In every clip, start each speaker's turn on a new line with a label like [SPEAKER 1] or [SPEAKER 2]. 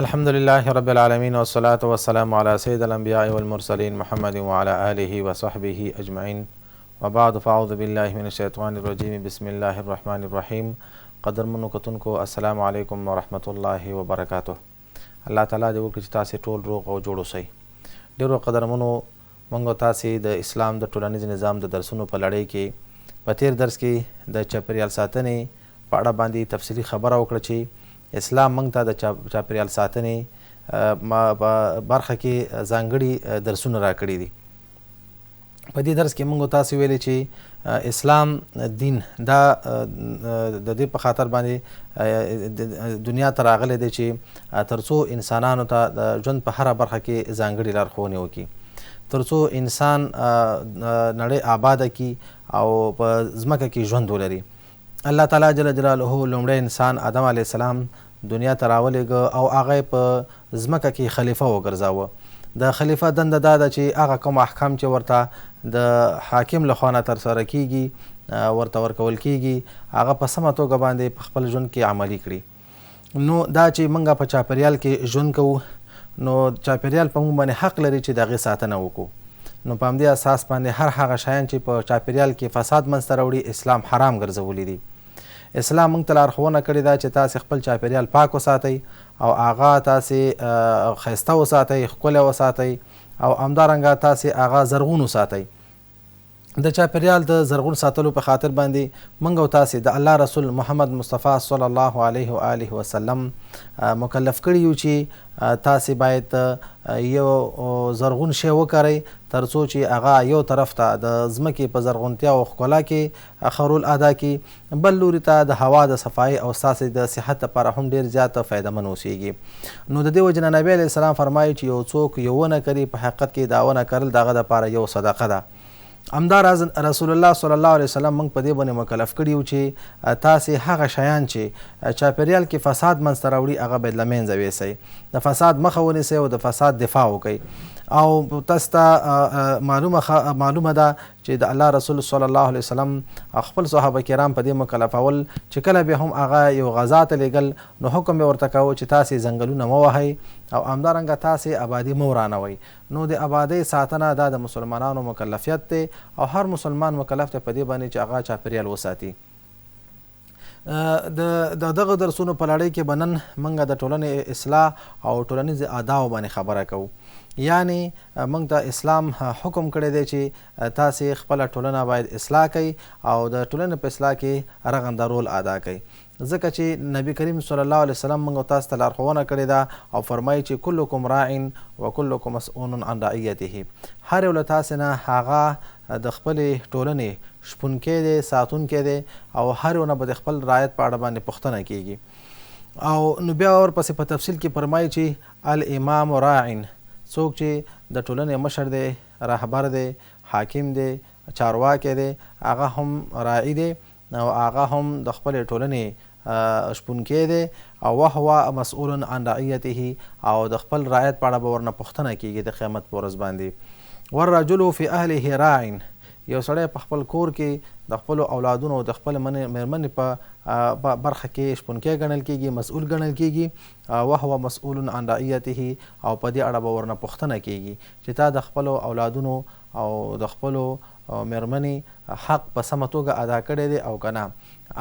[SPEAKER 1] الحمد لله رب العالمين والصلاة والسلام على سيد الأنبياء والمرسلين محمد وعلى آله وصحبه أجمعين وبعد فأعوذ بالله من الشيطان الرجيم بسم الله الرحمن الرحيم قدرمنو کتونکو السلام علیکم ورحمت الله وبرکاته. الله تعالی دې وکړي چې تاسې ټول روغ او جوړ اوسئ. ډېرو قدرمنو، موږ او تاسې د اسلام د ټولنیز نظام د درسونو په لړۍ کې په تېر درس کې د چاپېریال ساتنې په اړه باندې تفصیلي خبره وکړه چې اسلام موږ ته د چاپېریال ساتنې په برخه کې ځانګړي درسونه راکړي دي. په دې درس کې موږ تاسو ویلې چې اسلام دین دا د دې په خاطر باندې دنیا ته راغلی دی چې ترڅو انسانانو ته د ژوند په هره برخه کې ځانګړي لارښوونې وکړي، ترڅو انسان نړۍ آباده کړي او په ځمکه کې ژوند ولري. الله تعالی جل جلاله لومړی انسان آدم علیه السلام دنیا ته راولېږه او هغه یې په ځمکه کې خلیفه وګرځاوه. د خلیفه دنده دا ده چې هغه کوم احکام چې ورته د حاکم له خوا نه ترسره کېږي، ورته ورکول کېږي، هغه په سمه توګه باندې په خپل ژوند کې عملي کړي. نو دا چې موږ په چاپېریال کې ژوند کوو، نو چاپېریال په موږ باندې حق لري چې د هغې ساتنه وکړو. نو په همدې اساس باندې هر هغه شیان چې په چاپېریال کې فساد منځته راوړي، اسلام حرام ګرځولي دي. اسلام موږ ته لارښوونه کړې ده چې تاسې خپل چاپېریال پاک وساتئ او هغه تاسې ښایسته وساتئ، ښکلی وساتئ او همدارنګه تاسې هغه زرغون وساتئ. د چاپېریال د زرغون ساتلو په خاطر باندې موږ او تاسې د الله رسول محمد مصطفی صلی الله علیه و آله وسلم مکلف کړي یو چې تاسې باید یو زرغون شی وکرئ، ترڅو چې هغه یو طرف ته د ځمکې په زرغونتیا او ښکلا کې ښه رول ادا کړي، بل لوري ته د هوا د صفایۍ او ستاسې د صحت لپاره هم ډېر زیات فایده من اوسېږي. نو د دې وجې نه نبي علیه السلام فرمایي چې یو څوک یو ونه کري، په حقیقت کې دا ونه کرل د هغه لپاره یو صدقه ده. همداراز رسول الله صلی الله علیه وسلم موږ په دې باندې مکلف کړي یو چې تاسې هغه شیان چې چاپېریال کې فساد منځته راوړي هغه باید له منځه ویسئ، د فساد مخه ونیسئ او د فساد دفاع وکړئ. او تاسو ته معلومه ده چې د الله رسول صلی الله علیه وسلم خپل صحابه کرام په دې مکلفول چې کله به هم هغه یو غذا ته لېږل، نو حکم یې ورته کاوه چې تاسې ځنګلونه مه وهئ او همدارنګه تاسې آبادي مه ورانوئ. نو د آبادۍ ساتنه دا د مسلمانانو مکلفیت دی او هر مسلمان مکلف دی په دې باندې چې هغه چاپېریال وساتي. د دغه درسونو په لړۍ کې به نن موږ د ټولنې اصلاح او ټولنیزې اداو باندې خبره کوو. یعنی موږ ته اسلام حکم کړی دی چې تاسې خپله ټولنه باید اصلاح کړئ او د ټولنې په اصلاح کې رغنده رول ادا کړئ. ځکه چې نبی کریم صلی الله علیه وسلم موږ تاسو ته لارښوونه کړې ده او فرمایي چې کلکم راع و کلکم مسؤول عن رعیته، هر یو له تاسې نه هغه د خپلې ټولنې شپونکی دی، ساتونکی دی او هر یو نه به د خپل رعایت په اړه باندې پوښتنه کیږي. او نو بیا ورپسې په تفصیل کې فرمایي چې الامام راع، څوک چې د ټولنې مشر دی، رهبر دی، حاکم دی، چارواکی دی، هغه هم راعي دی او هغه هم د خپلې ټولنې شپونکی دی او وهو مسؤول عن رعیته، او د خپل رعایت په اړه به ورنه پوښتنه کیږي د قیامت په ورځ باندې. والرجل فی اهله راع، یو سړی په خپل کور کې د خپلو اولادونو او د خپل مېرمنې په برخه کې شپونکی ګڼل کیږي، مسؤول ګڼل کیږي، وهو مسؤول عن رعیته، او په دې اړه به ورنه پوښتنه کیږي چې تا د خپلو اولادونو او د خپلو مېرمنې حق په سمه توګه ادا کړی دی او که نه،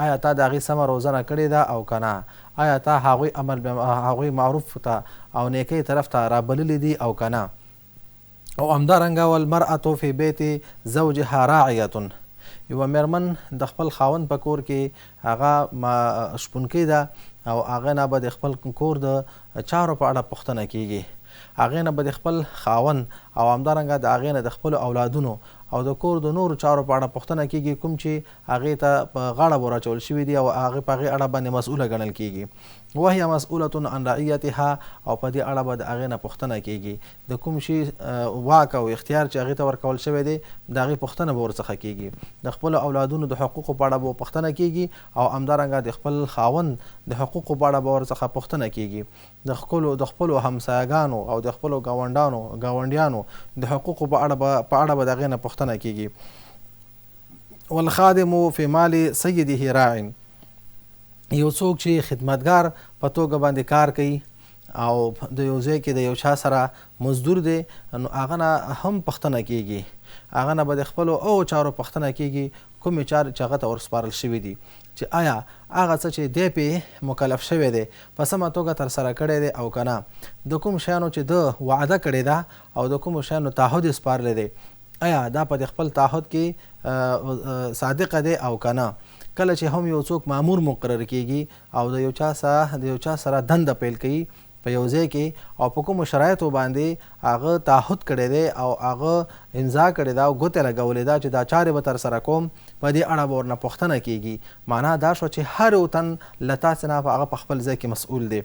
[SPEAKER 1] آیا تا د هغې سمه روزنه کړې ده او که نه، آیا تا هغوی امر هغوی معروف ته او نیکۍ طرف ته رابللي دي او که نه. او همدارنګه والمرأة فی بیت زوجها راعیة، یوه مېرمن د خپل خاوند په کور کې هغه شپونکې ده او هغه نه به د خپل کور د چارو په اړه پوښتنه کیږي، هغې نه به د خپل خاوند او همدارنګه د هغې نه د خپلو اولادونو او د کور د نورو چارو په اړه پوښتنه کیږي کوم چې هغې ته په غاړه وراچول شوي دي او هغې په هغې اړه باندې مسؤله ګڼل کیږي. وهي مسؤلة عن رعیتها، او په دې اړه به د هغې نه پوښتنه کیږي، د کوم شي واک او اختیار چې هغې ته ورکول شوی دی د هغې پوښتنه به ورڅخه کیږي، د خپلو اولادونو د حقوقو په اړه به پوښتنه کیږي او همدارنګه د خپل خاوند د حقوقو په اړه به ورڅخه پوښتنه کیږي، د خپلو همسایهګانو او د خپلو ګاونډیانو د حقوقو په اړه به د هغې نه پوښتنه کیږي. والخادم فی مال سیده راع، یو څوک چې خدمتګار په توګه باندې کار کوي او د یو ځای کې د یو چا سره مزدور دی، نو هغه نه هم پوښتنه کیږي، هغه نه به د خپلو هغو چارو پوښتنه کیږي کومې چارې چې هغه ته ورسپارل شوي دي، چې آیا هغه څه چې دی پرې مکلف شوی دی په سمه توګه ترسره کړی دی او که نه، د کوم شیانو چې ده وعده کړې ده او د کومو شیانو تعهد یې سپارلی دی، ایا دا په خپل تعهد کې صادقه دی او که نه. کله چې هم یو څوک مامور مقرر کیږي او د یو چا سره د یو چا سره دنده پیل کوي په یو ځای کې او په کومو شرایطو باندې هغه تعهد کړی دی او هغه امضا کړې ده او ګوته لګولې ده چې دا چارې به ترسره کوم، په دې اړه به ورنه پوښتنه کیږي. معنا دا شوه چې هر یو تن له تاسې نه هغه په خپل ځای کې مسؤل دی،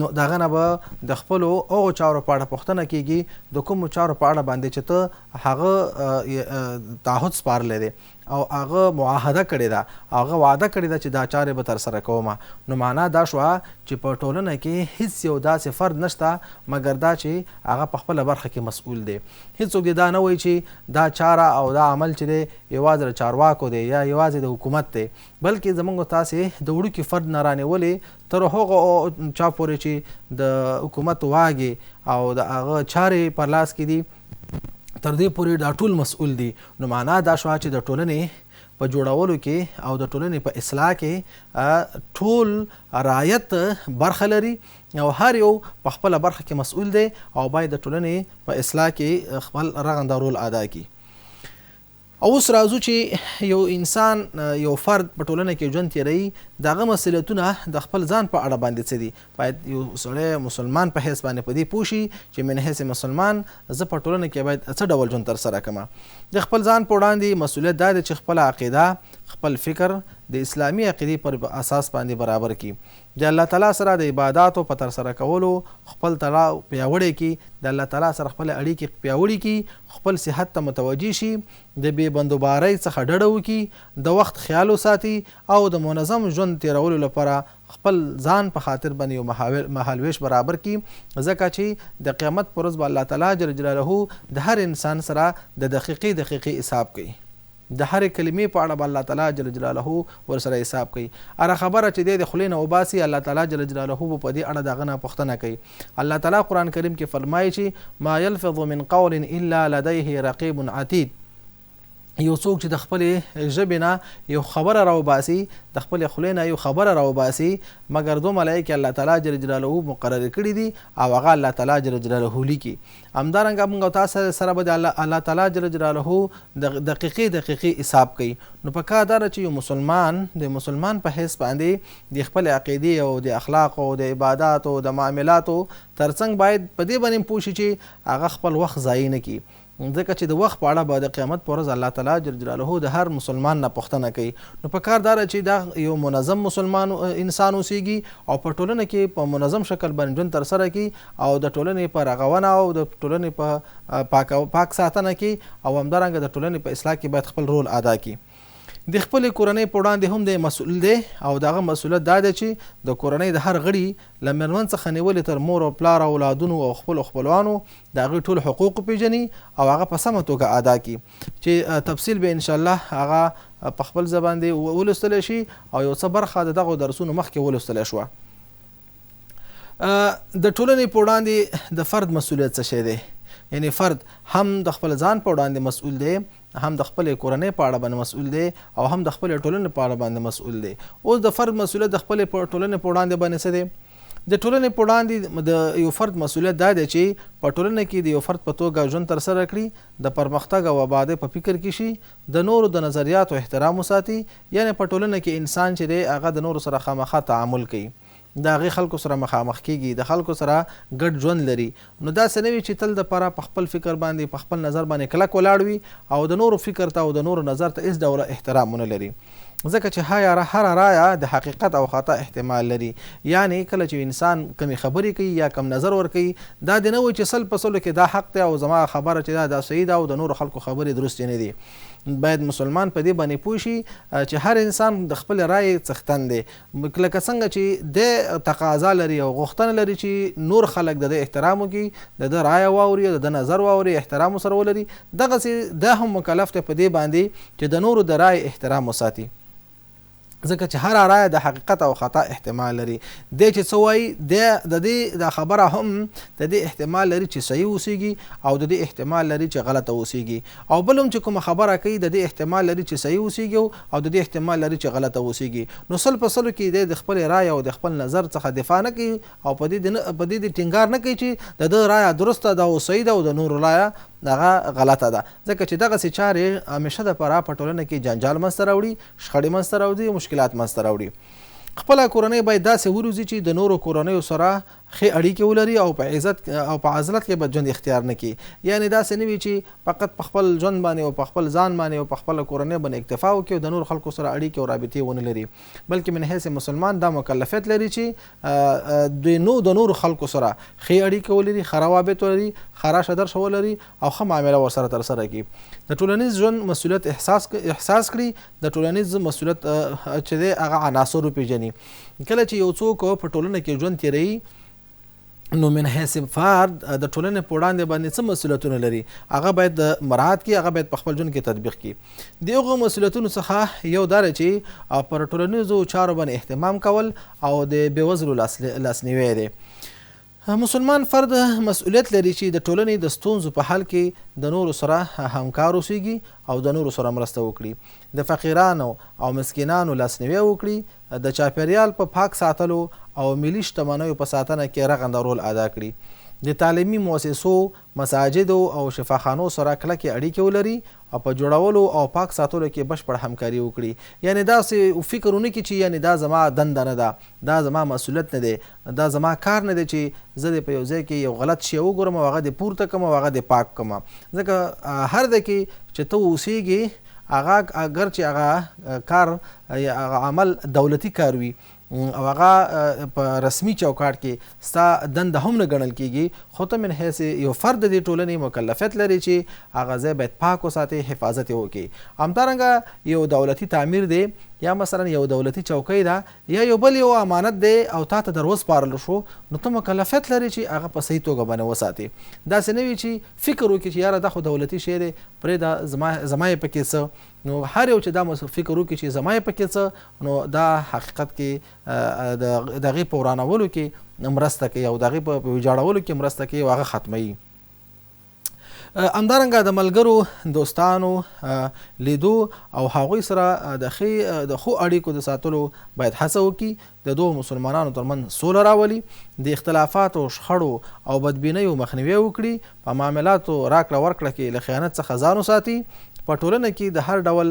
[SPEAKER 1] نو د هغه نه به د خپلو هغو چارو په اړه پوښتنه کیږي د کومو چارو په اړه باندې چې ته هغه تعهد سپارلی دی او هغه معاهده کړې ده، هغه وعده کړې ده چې دا چارې به ترسره کوم. نو معنا دا شوه چې په ټولنه کې هیڅ یو داسې فرد نشته مګر دا چې هغه په خپله برخه کې مسؤل دی. هیڅوک دې دا نه وایي چې دا چاره او دا عمل چې دی یوازې د چارواکو دی یا یوازې د حکومت دی، بلکې زمونږ تاسې د وړوکي فرد نه رانیولې تر هغو چا پورې چې د حکومت واګې او د هغه چارې پر لاس کې دي تر دې پورې دا ټول مسؤل دي. نو معنا دا شوه چې د ټولنې په جوړولو کې او د ټولنې په اصلاح کې ټول رعایت برخه لري او هر یو په خپله برخه کې مسؤل دی او باید د ټولنې په اصلاح کې خپل رغنده رول ادا کړي. او اوس راځو چې یو انسان یو فرد په ټولنه کې ژوند تیروي، د هغه مسؤلیتونه د خپل ځان په اړه باندې څه دي. باید یو سړی مسلمان په حیث باندې په دې پوه شي چې من حیث مسلمان زه په ټولنه کې باید څه ډول ژوند ترسره کړم. د خپل ځان په وړاندې مسؤلیت دا دی چې خپله عقیده، خپل فکر د اسلامي عقیدې پر اساس باندې برابر کړي، د الله تعالی سره د عباداتو په ترسره کولو خپل تړاو پیاوړی کړي، د الله تعالی سره خپل اړیکې پیاوړې کړي، خپل صحت ته متوجه شي، د بې بندوبارۍ څخه ډډه وکړي، د وخت خیال وساتي او د منظم ژوند تیرولو لپاره خپل ځان په خاطر باندې یو مهالویش برابر کړي، ځکه چې د قیامت پر ورځ به الله تعالی جل جلاله د هر انسان سره د دقیقې دقیقې حساب کوي. د هرې کلمې په اړه به الله تعالی جل جلاله ورسره حساب کوي. هره خبره چې دی د خولې نه وباسي الله تعالی جل جلاله به په دې اړه د هغه نه پوښتنه کوي. الله تعالی قرآن کریم کې فرمایي چې ما یلفظ من قول الا لدیه رقیب عتید. یو څوک چې د خپلې ژبې نه یو خبره راوباسي، د خپلې خولې نه یو خبره راوباسي، مګر دوه ملایکې الله تعالی جل جلاله مقرر کړي دي او هغه الله تعالی جل جلاله لیکي. همدارنګه موږ او تاسو سره به د الله تعالی جل جلاله د دقیقې دقیقې حساب کوي. نو په کار دا ده چې یو مسلمان د مسلمان په حیث باندې د خپلې عقیدې او د اخلاقو او د عباداتو او د معاملاتو ترڅنګ باید په دې باندې پوه شي چې هغه خپل وخت ضایع نه کړي، ځکه چې د وخت په اړه به د قیامت پر ورځ الله تعالی جل جلاله د هر مسلمان نه پوښتنه کوي. نو په کار دا ده چې دا یو منظم مسلمان انسان اوسیږي او په ټولنه کې په منظم شکل باندې ژوند ترسره کړي او د ټولنې په رغونه او د ټولنې په پاک ساتنه کې او همدارنګه د ټولنې په اصلاح کې باید خپل رول ادا کړي. د خپلې کورنۍ په وړاندې هم دی مسؤل دی او د هغه مسؤلیت دا دی چې د کورنۍ د هر غړي له مېرمن څخه نیولې تر مور او پلار او اولادونو او خپلو خپلوانو د هغوی ټول حقوق وپېژني او هغه په سمه توګه ادا کړي، چې تفصیل به انشاءالله هغه په خپل ځای باندې ولوستلی شي او یو څه برخه د دغو درسونو مخکې ولوستلی شوه. د ټولنې په وړاندې د فرد مسؤلیت څه شی دی؟ یعنی فرد هم د خپل ځان په وړاندې مسؤل دی، هم د خپلې کورنۍ په اړه باندې مسؤل دی او هم د خپلې ټولنې په اړه باندې مسؤل دی. اوس د فرد مسؤلیت د خپلې ټولنې په وړاندې باندې څه دی؟ د ټولنې په وړاندې د یو فرد مسؤلیت دا دی چې په ټولنه کې د یو فرد په توګه ژوند ترسره کړي، د پرمختګ او آبادۍ په فکر کې شي، د نورو د نظریاتو احترام وساتي. یعنی په ټولنه کې انسان چې دی هغه د نورو سره خامخا تعامل کوي، د هغې خلکو سره مخامخ کیږي، د خلکو سره ګډ ژوند لري. نو داسې نه وي چې تل دپاره په خپل فکر باندې په خپل نظر باندې کلک ولاړ وي او د نورو فکر ته او د نورو نظر ته هیڅ ډول احترام ونه لري، ځکه چې هره رایه د حقیقت او خطا احتمال لري. یعنی کله چې انسان کمې خبرې کوي یا کم نظر ورکوي، دا دې نه وایي چې 100% کې دا حق دی او زما خبره چې دا صحیح ده او د نورو خلکو خبرې درستې نه دي. باید مسلمان په دې باندې پوه شي چې هر انسان د خپل رایې څښتن دی، لکه څنګه چې دی تقاضا لري او غوښتنه لري چې نور خلک د ده احترام وکړي، د ده رایه واوري، د ده نظر واوري، احترام ورسره ولري، دغسې دا هم مکلف دی په دې باندې چې د نورو د رایې احترام وساتي. ځکه چې هره رایه د حقیقت او خطا احتمال لري. دی چې څه وایي، دی د دې دا خبره هم د دې احتمال لري چې صحیح اوسیږي او د دې احتمال لري چې غلطه اوسیږي، او بل هم چې کومه خبره کوي د دې احتمال لري چې صحیح اوسیږي او د دې احتمال لري چې غلطه اوسیږي. نو 100% کې دی د خپلې رایې او د خپل نظر څخه دفاع نه کوي او په دې د ټینګار نه کوي چې د ده رایه درسته ده او صحیح ده او د نورو رایه هغه غلطه ده، ځکه چې دغسې چارې همیشه دپاره په ټولنه کې جنجال منځته راوړي، شخړې منځته راوړي، مشکلات منځته راوړي. خپله کورنۍ باید داسې وروزي چې د نورو کورنیو سره ښې اړیکې ولري او په عزت او په عزلت کې به ژوند اختیار نه کړي. یعنې داسې نه وي چې فقط په خپل ژوند باندې او په خپل ځان باندې او په خپله کورنۍ باندې اکتفا وکړي او د نورو خلکو سره اړیکې او رابطې ونه لري، بلکې من حیث مسلمان دا مکلفیت لري چې دوی نو د نورو خلکو سره ښې اړیکې ولري، ښه روابط ولري، ښه راشه درشه ولري او ښه معامله ورسره ترسره کړي. د ټولنیز ژوند مسؤلیت احساس کړي، د ټولنیز مسؤلیت چې دی هغه عناصر وپېژني. کله چې یو څوک په ټولنه کې ژوند تېروي نو من حیث فرد د ټولنې په وړاندې باندې څه مسؤلیتونه لري هغه باید مراعات کړي، هغه باید په خپل ژوند کې تطبیق کړي. د هغو مسؤلیتونو څخه یو دا دی چې پر ټولنیزو چارو باندې اهتمام کول او د بېوزلو لاسنیوی دی. مسلمان فرد مسؤلیت لري چې د ټولنې د ستونزو په حل کې د نورو سره همکار اوسیږي او د نورو سره مرسته وکړي، د فقیرانو او مسکینانو لاسنیوی وکړي، د چاپیریال په پاک ساتلو او ملي شتمنیو په ساتنه کې رغنده رول ادا کړي، د تعلیمي مؤسسو، مساجدو او شفاخانو سره کلکې اړیکې ولري او په جوړولو او پاک ساتلو کې بشپړ همکاري وکړي. یعنې داسې فکر ونه کړي چې یعنې دا زما دنده نه ده، دا زما مسؤلیت نه دی، دا زما کار نه دی چې زه دې په یو ځای کې یو غلط شی وګورم او هغه دې پورته کړم او هغه دې پاک کړم. ځکه هر ځای کې چې ته اوسېږې هغه اګر چې هغه کار یا هغه عمل دولتي کار وي او هغه په رسمي چوکاټ کې ستا دنده هم نه ګڼل کېږي، خو ته من حیث یو فرد د دې ټولنې مکلفیت لري چې هغه ځای باید پاک وساتې، حفاظت یې وکړي. همدارنګه یو دولتي تعمیر دی یا مثلا یو دولتي چوکۍ ده یا یو بل یو امانت دی او تا ته در وسپارل شو، نو ته مکلفیت لرې چې هغه په صحیح توګه باندې وساتې. داسې نه وي چې فکر وکړي چې یاره دا خو دولتي شی دی، پرېږده زما یې پکې څه. نو هر یو چې دا فکر وکړي چې زما یې پکې څه، نو دا حقیقت کې د هغې په ورانولو کې مرسته کوي او د هغې په ویجاړولو کې مرسته کوي او هغه ختموي. همدارنګه د ملګرو، دوستانو لیدو او هغوی سره د ښو اړیکو د ساتلو باید هڅه وکړي، د دوو مسلمانانو ترمنځ سوله راولي، د اختلافاتو، شخړو او بدبینیو مخنیوی وکړي، په معاملاتو راکړه ورکړه کې له خیانت څخه ځان وساتي، په ټولنه کې د هر ډول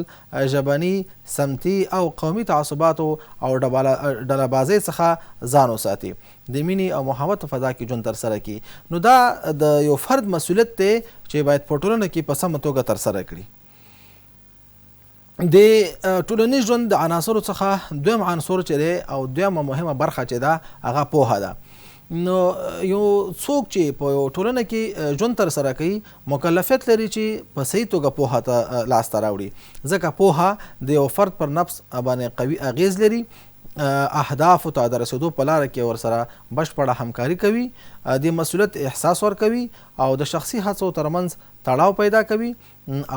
[SPEAKER 1] ژبني، سمتي او قومي تعصباتو او ډله بازۍ څخه ځان وساتي، د مینې او محبت په فضا کې ژوند ترسره کړي. نو دا د یو فرد مسؤلیت دی چې باید په ټولنه کې په سمه توګه ترسره کړي. د ټولنیز ژوند د عناصرو څخه دویم عنصر چې دی او دویمه مهمه برخه چې ده هغه پوهه ده. نو یو څوک چې په یو ټولنه کې ژوند ترسره کوي مکلفیت لري چې په صحیح توګه پوهه ته لاسته راوړي، ځکه پوهه د یو فرد پر نفس باندې قوي اغیز لري، اهدافو ته د رسېدو په لاره کې ورسره بشپړه همکاري کوي، د مسؤلیت احساس ورکوي او د شخصي هڅو ترمنځ تړاو پیدا کوي،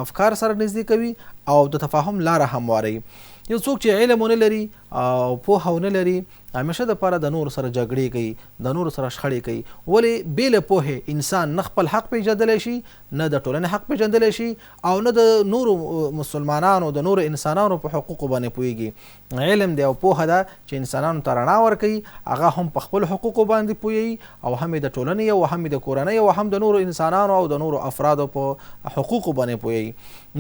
[SPEAKER 1] افکار سره نږدې کوي او د تفاهم لاره همواروي. یو څوک چې علم ونه لري او پوهه ونه لري همیشه دپاره د نورو سره جګړې کوي، د نورو سره شخړې کوي. ولې بې له پوهې انسان نه خپل حق پېژندلی شي، نه د ټولنې حق پېژندلی شي او نه د نورو مسلمانانو د نورو انسانانو په حقوقو باندې پوهېږي. علم دی او پوهه ده چې انسانانو ته رڼا ورکوي، هغه هم په خپل حقوقو باندې پوهوي او هم یې د ټولنې او هم یې د کورنۍ او هم د نورو انسانانو او د نورو افرادو په حقوقو باندې پوهوي.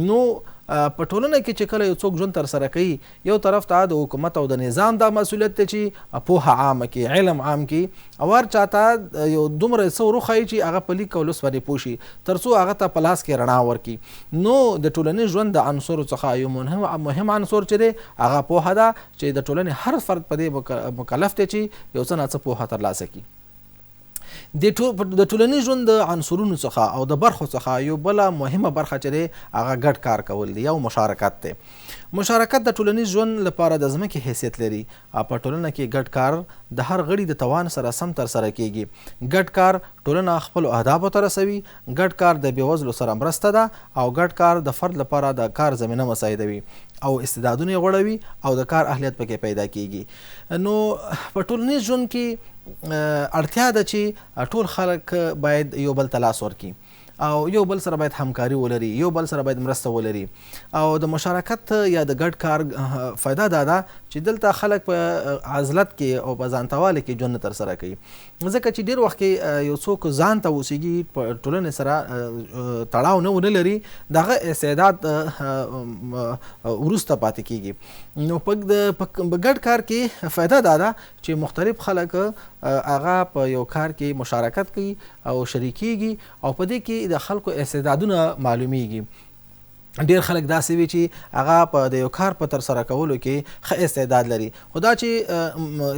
[SPEAKER 1] نو په ټولنه کې چې کله یو څوک ژوند ترسره کوي، یو طرف ته د حکومت او د نظام دا مسؤلیت دی چې پوهه عامه کړي، علم عام کړي او هر چا ته یو دومره څه وروښیي چې هغه په لیک او لوست باندې پوه شي، تر څو هغه ته په لاس کې رڼا ورکړي. نو د ټولنیز ژوند د عنصرو څخه یو مهم عنصر چې دی هغه پوهه ده چې د ټولنې هر فرد په دې مکلف دی چې یو څه ناڅه پوهه ترلاسه کړي. د ټولنیز ژوند د عنصرونو څخه او د برخو څخه یو بله مهمه برخه چې دی هغه ګډ کار کول دی، یو مشارکت دی. مشارکت د ټولنیز ژوند لپاره د ځمکې حیثیت لري او په ټولنه کې ګډ کار د هر غړي د توان سره سم ترسره کېږي. ګډ کار ټولنه خپلو اهدافو ته رسوي، ګډ کار د بېوزلو سره مرسته ده او ګډ کار د فرد لپاره د کار زمینه مساعدوي او استعدادونه یې غوړوي او د کار اهلیت پکې پیدا کېږي. نو په ټولنیز ژوند کې اړتیا ده چې ټول خلک باید یو بل ته لاس ورکړي. او یو بل سره باید همکاري ولري، یو بل سره باید مرسته ولري او د مشارکت یا د ګډ کار فایده دا ده چې دلته خلک په عزلت کې او په ځانتهوالي کې ژوند نه ترسره کوي، ځکه چې ډېر وخت کې یو څوک ځان ته اوسېږي، په ټولنې سره تړاو نه ونه لري، د هغه استعداد وروسته پاتې کېږي. نو په ګډ کار کې فایده دا ده چې مختلف خلک هغه په یو کار کې مشارکت کوي او شریکېږي او په دې کې د خلکو استعدادونه معلومیږي. ډیر خلک داسې وي چې هغه په د یو کار په ترسره کولو کې ښه استعداد لري، خو دا چې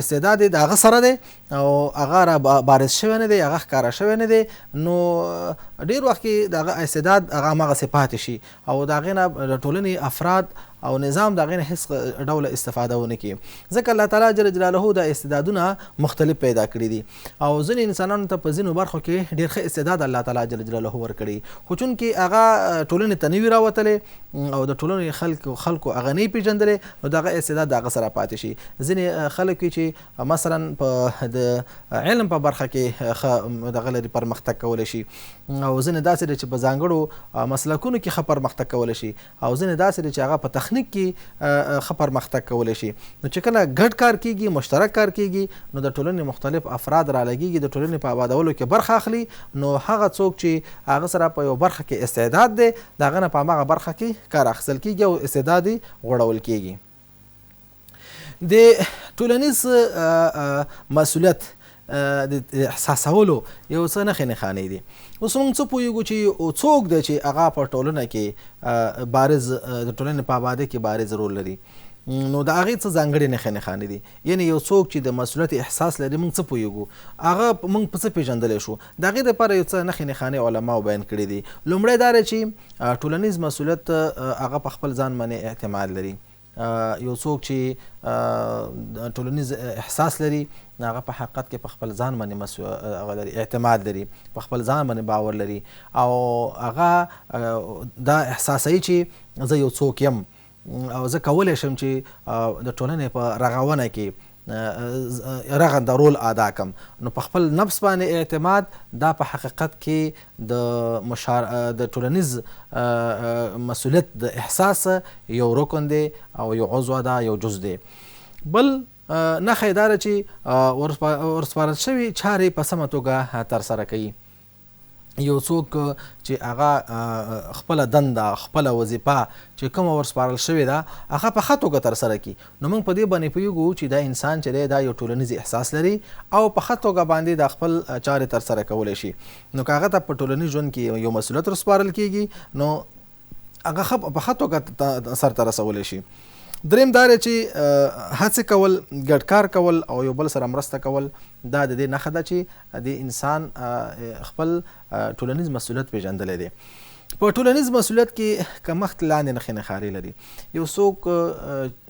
[SPEAKER 1] استعداد یې د هغه سره دی او هغه را بارز شوی نه دی، هغه ښکاره شوی نه دی، نو ډیر وخت کې د هغه استعداد هغه هماغسې پاتې شي او د هغې نه د ټولنې افراد او نظام د هغې نه هیڅ ډول استفاده ونه کړي، ځکه الله تعالی جل جلاله دا استعدادونه مختلف پیدا کړي دي او ځینې انسانانو ته په ځینو برخو کې ډېر ښه استعداد الله تعالی جل جلاله ورکړي، خو چونکې هغه ټولنې ته نه وي راوتلی او د ټولنې خلکو هغه نه وي پېژندلی، نو دغه استعداد د هغه سره پاتې شي. ځینې خلک وي چې مثلا په د علم په برخه کې ښه دغه لري، پرمختګ کولی شي، او ځینې داسې دي چې په ځانګړو مسلکونو کې ښه پرمختګ کولی شي، او ځینې داسې دي چې هغه په تخنیک کې ښه پرمختګ کولی شي. نو چې کله ګډ کار کیږي، مشترک کار کیږي، نو د ټولنې مختلف افراد رالګیږي، د ټولنې په آبادولو کې برخه اخلي. نو هغه څوک چې هغه سره په یو برخه کې استعداد دی، د هغه نه په هماغه برخه کې کار اخیستل کیږي او استعداد یې غوړول کیږي. د ټولنیز مسؤلیت د احساسولو یو څه نښې نښانې دي. اوس موږ څه پوهیږو چې څوک دی چې هغه په ټولنه کې بارز، د ټولنې په آبادۍ کې بارز رول لري، نو د هغې څه ځانګړې نښې نښانې دي. یعنې یو څوک چې د مسؤلیت احساس لري، موږ څه پوهیږو، هغه موږ په څه پېژندلی شو؟ د هغې دپاره یو څه نښې نښانې علماو بیان کړي دي. لومړی دا دی چې ټولنیز مسؤلیت هغه په خپل ځان باندې اعتماد لري. یو څوک چې ټولنیز احساس لري، هغه په حقیقت کې په خپل ځان باندې هغه لري، اعتماد لري، په خپل ځان باندې باور لري، او هغه دا احساسوي چې زه یو څوک یم او زه کولی شم چې د ټولنې په رغونه کې رغنده رول ادا کړم. نو په خپل نفس باندې اعتماد دا په حقیقت کې د ټولنیز مسؤلیت د احساس یو رکن دی او یو عضو ده، یو جز دی. بل نښه یې دا ده چې ورسپارل شوې چارې په سمه توګه ترسره کوي. یو څوک چې هغه خپله دنده، خپله وظیفه چې کومه ورسپارل شوې ده، هغه په ښه توګه ترسره کړي، نو موږ په دې باندې پوهیږو چې دا انسان چې دی دا یو ټولنیز احساس لري او په ښه توګه باندې دا خپل چارې ترسره کولی شي. نو که هغه ته په ټولنیز ژوند کې یو مسؤلیت ورسپارل کېږي، نو هغه په ښه توګه سرته رسولی شي. دریم دا دی چې هڅې کول، ګډ کار کول او یو بل سره مرسته کول، دا د دې نښه ده چې د انسان خپل ټولنیز مسؤلیت پېژندلی دی. په ټولنیز مسؤلیت کې کمښت لاندې نښې نښانې لري. یو څوک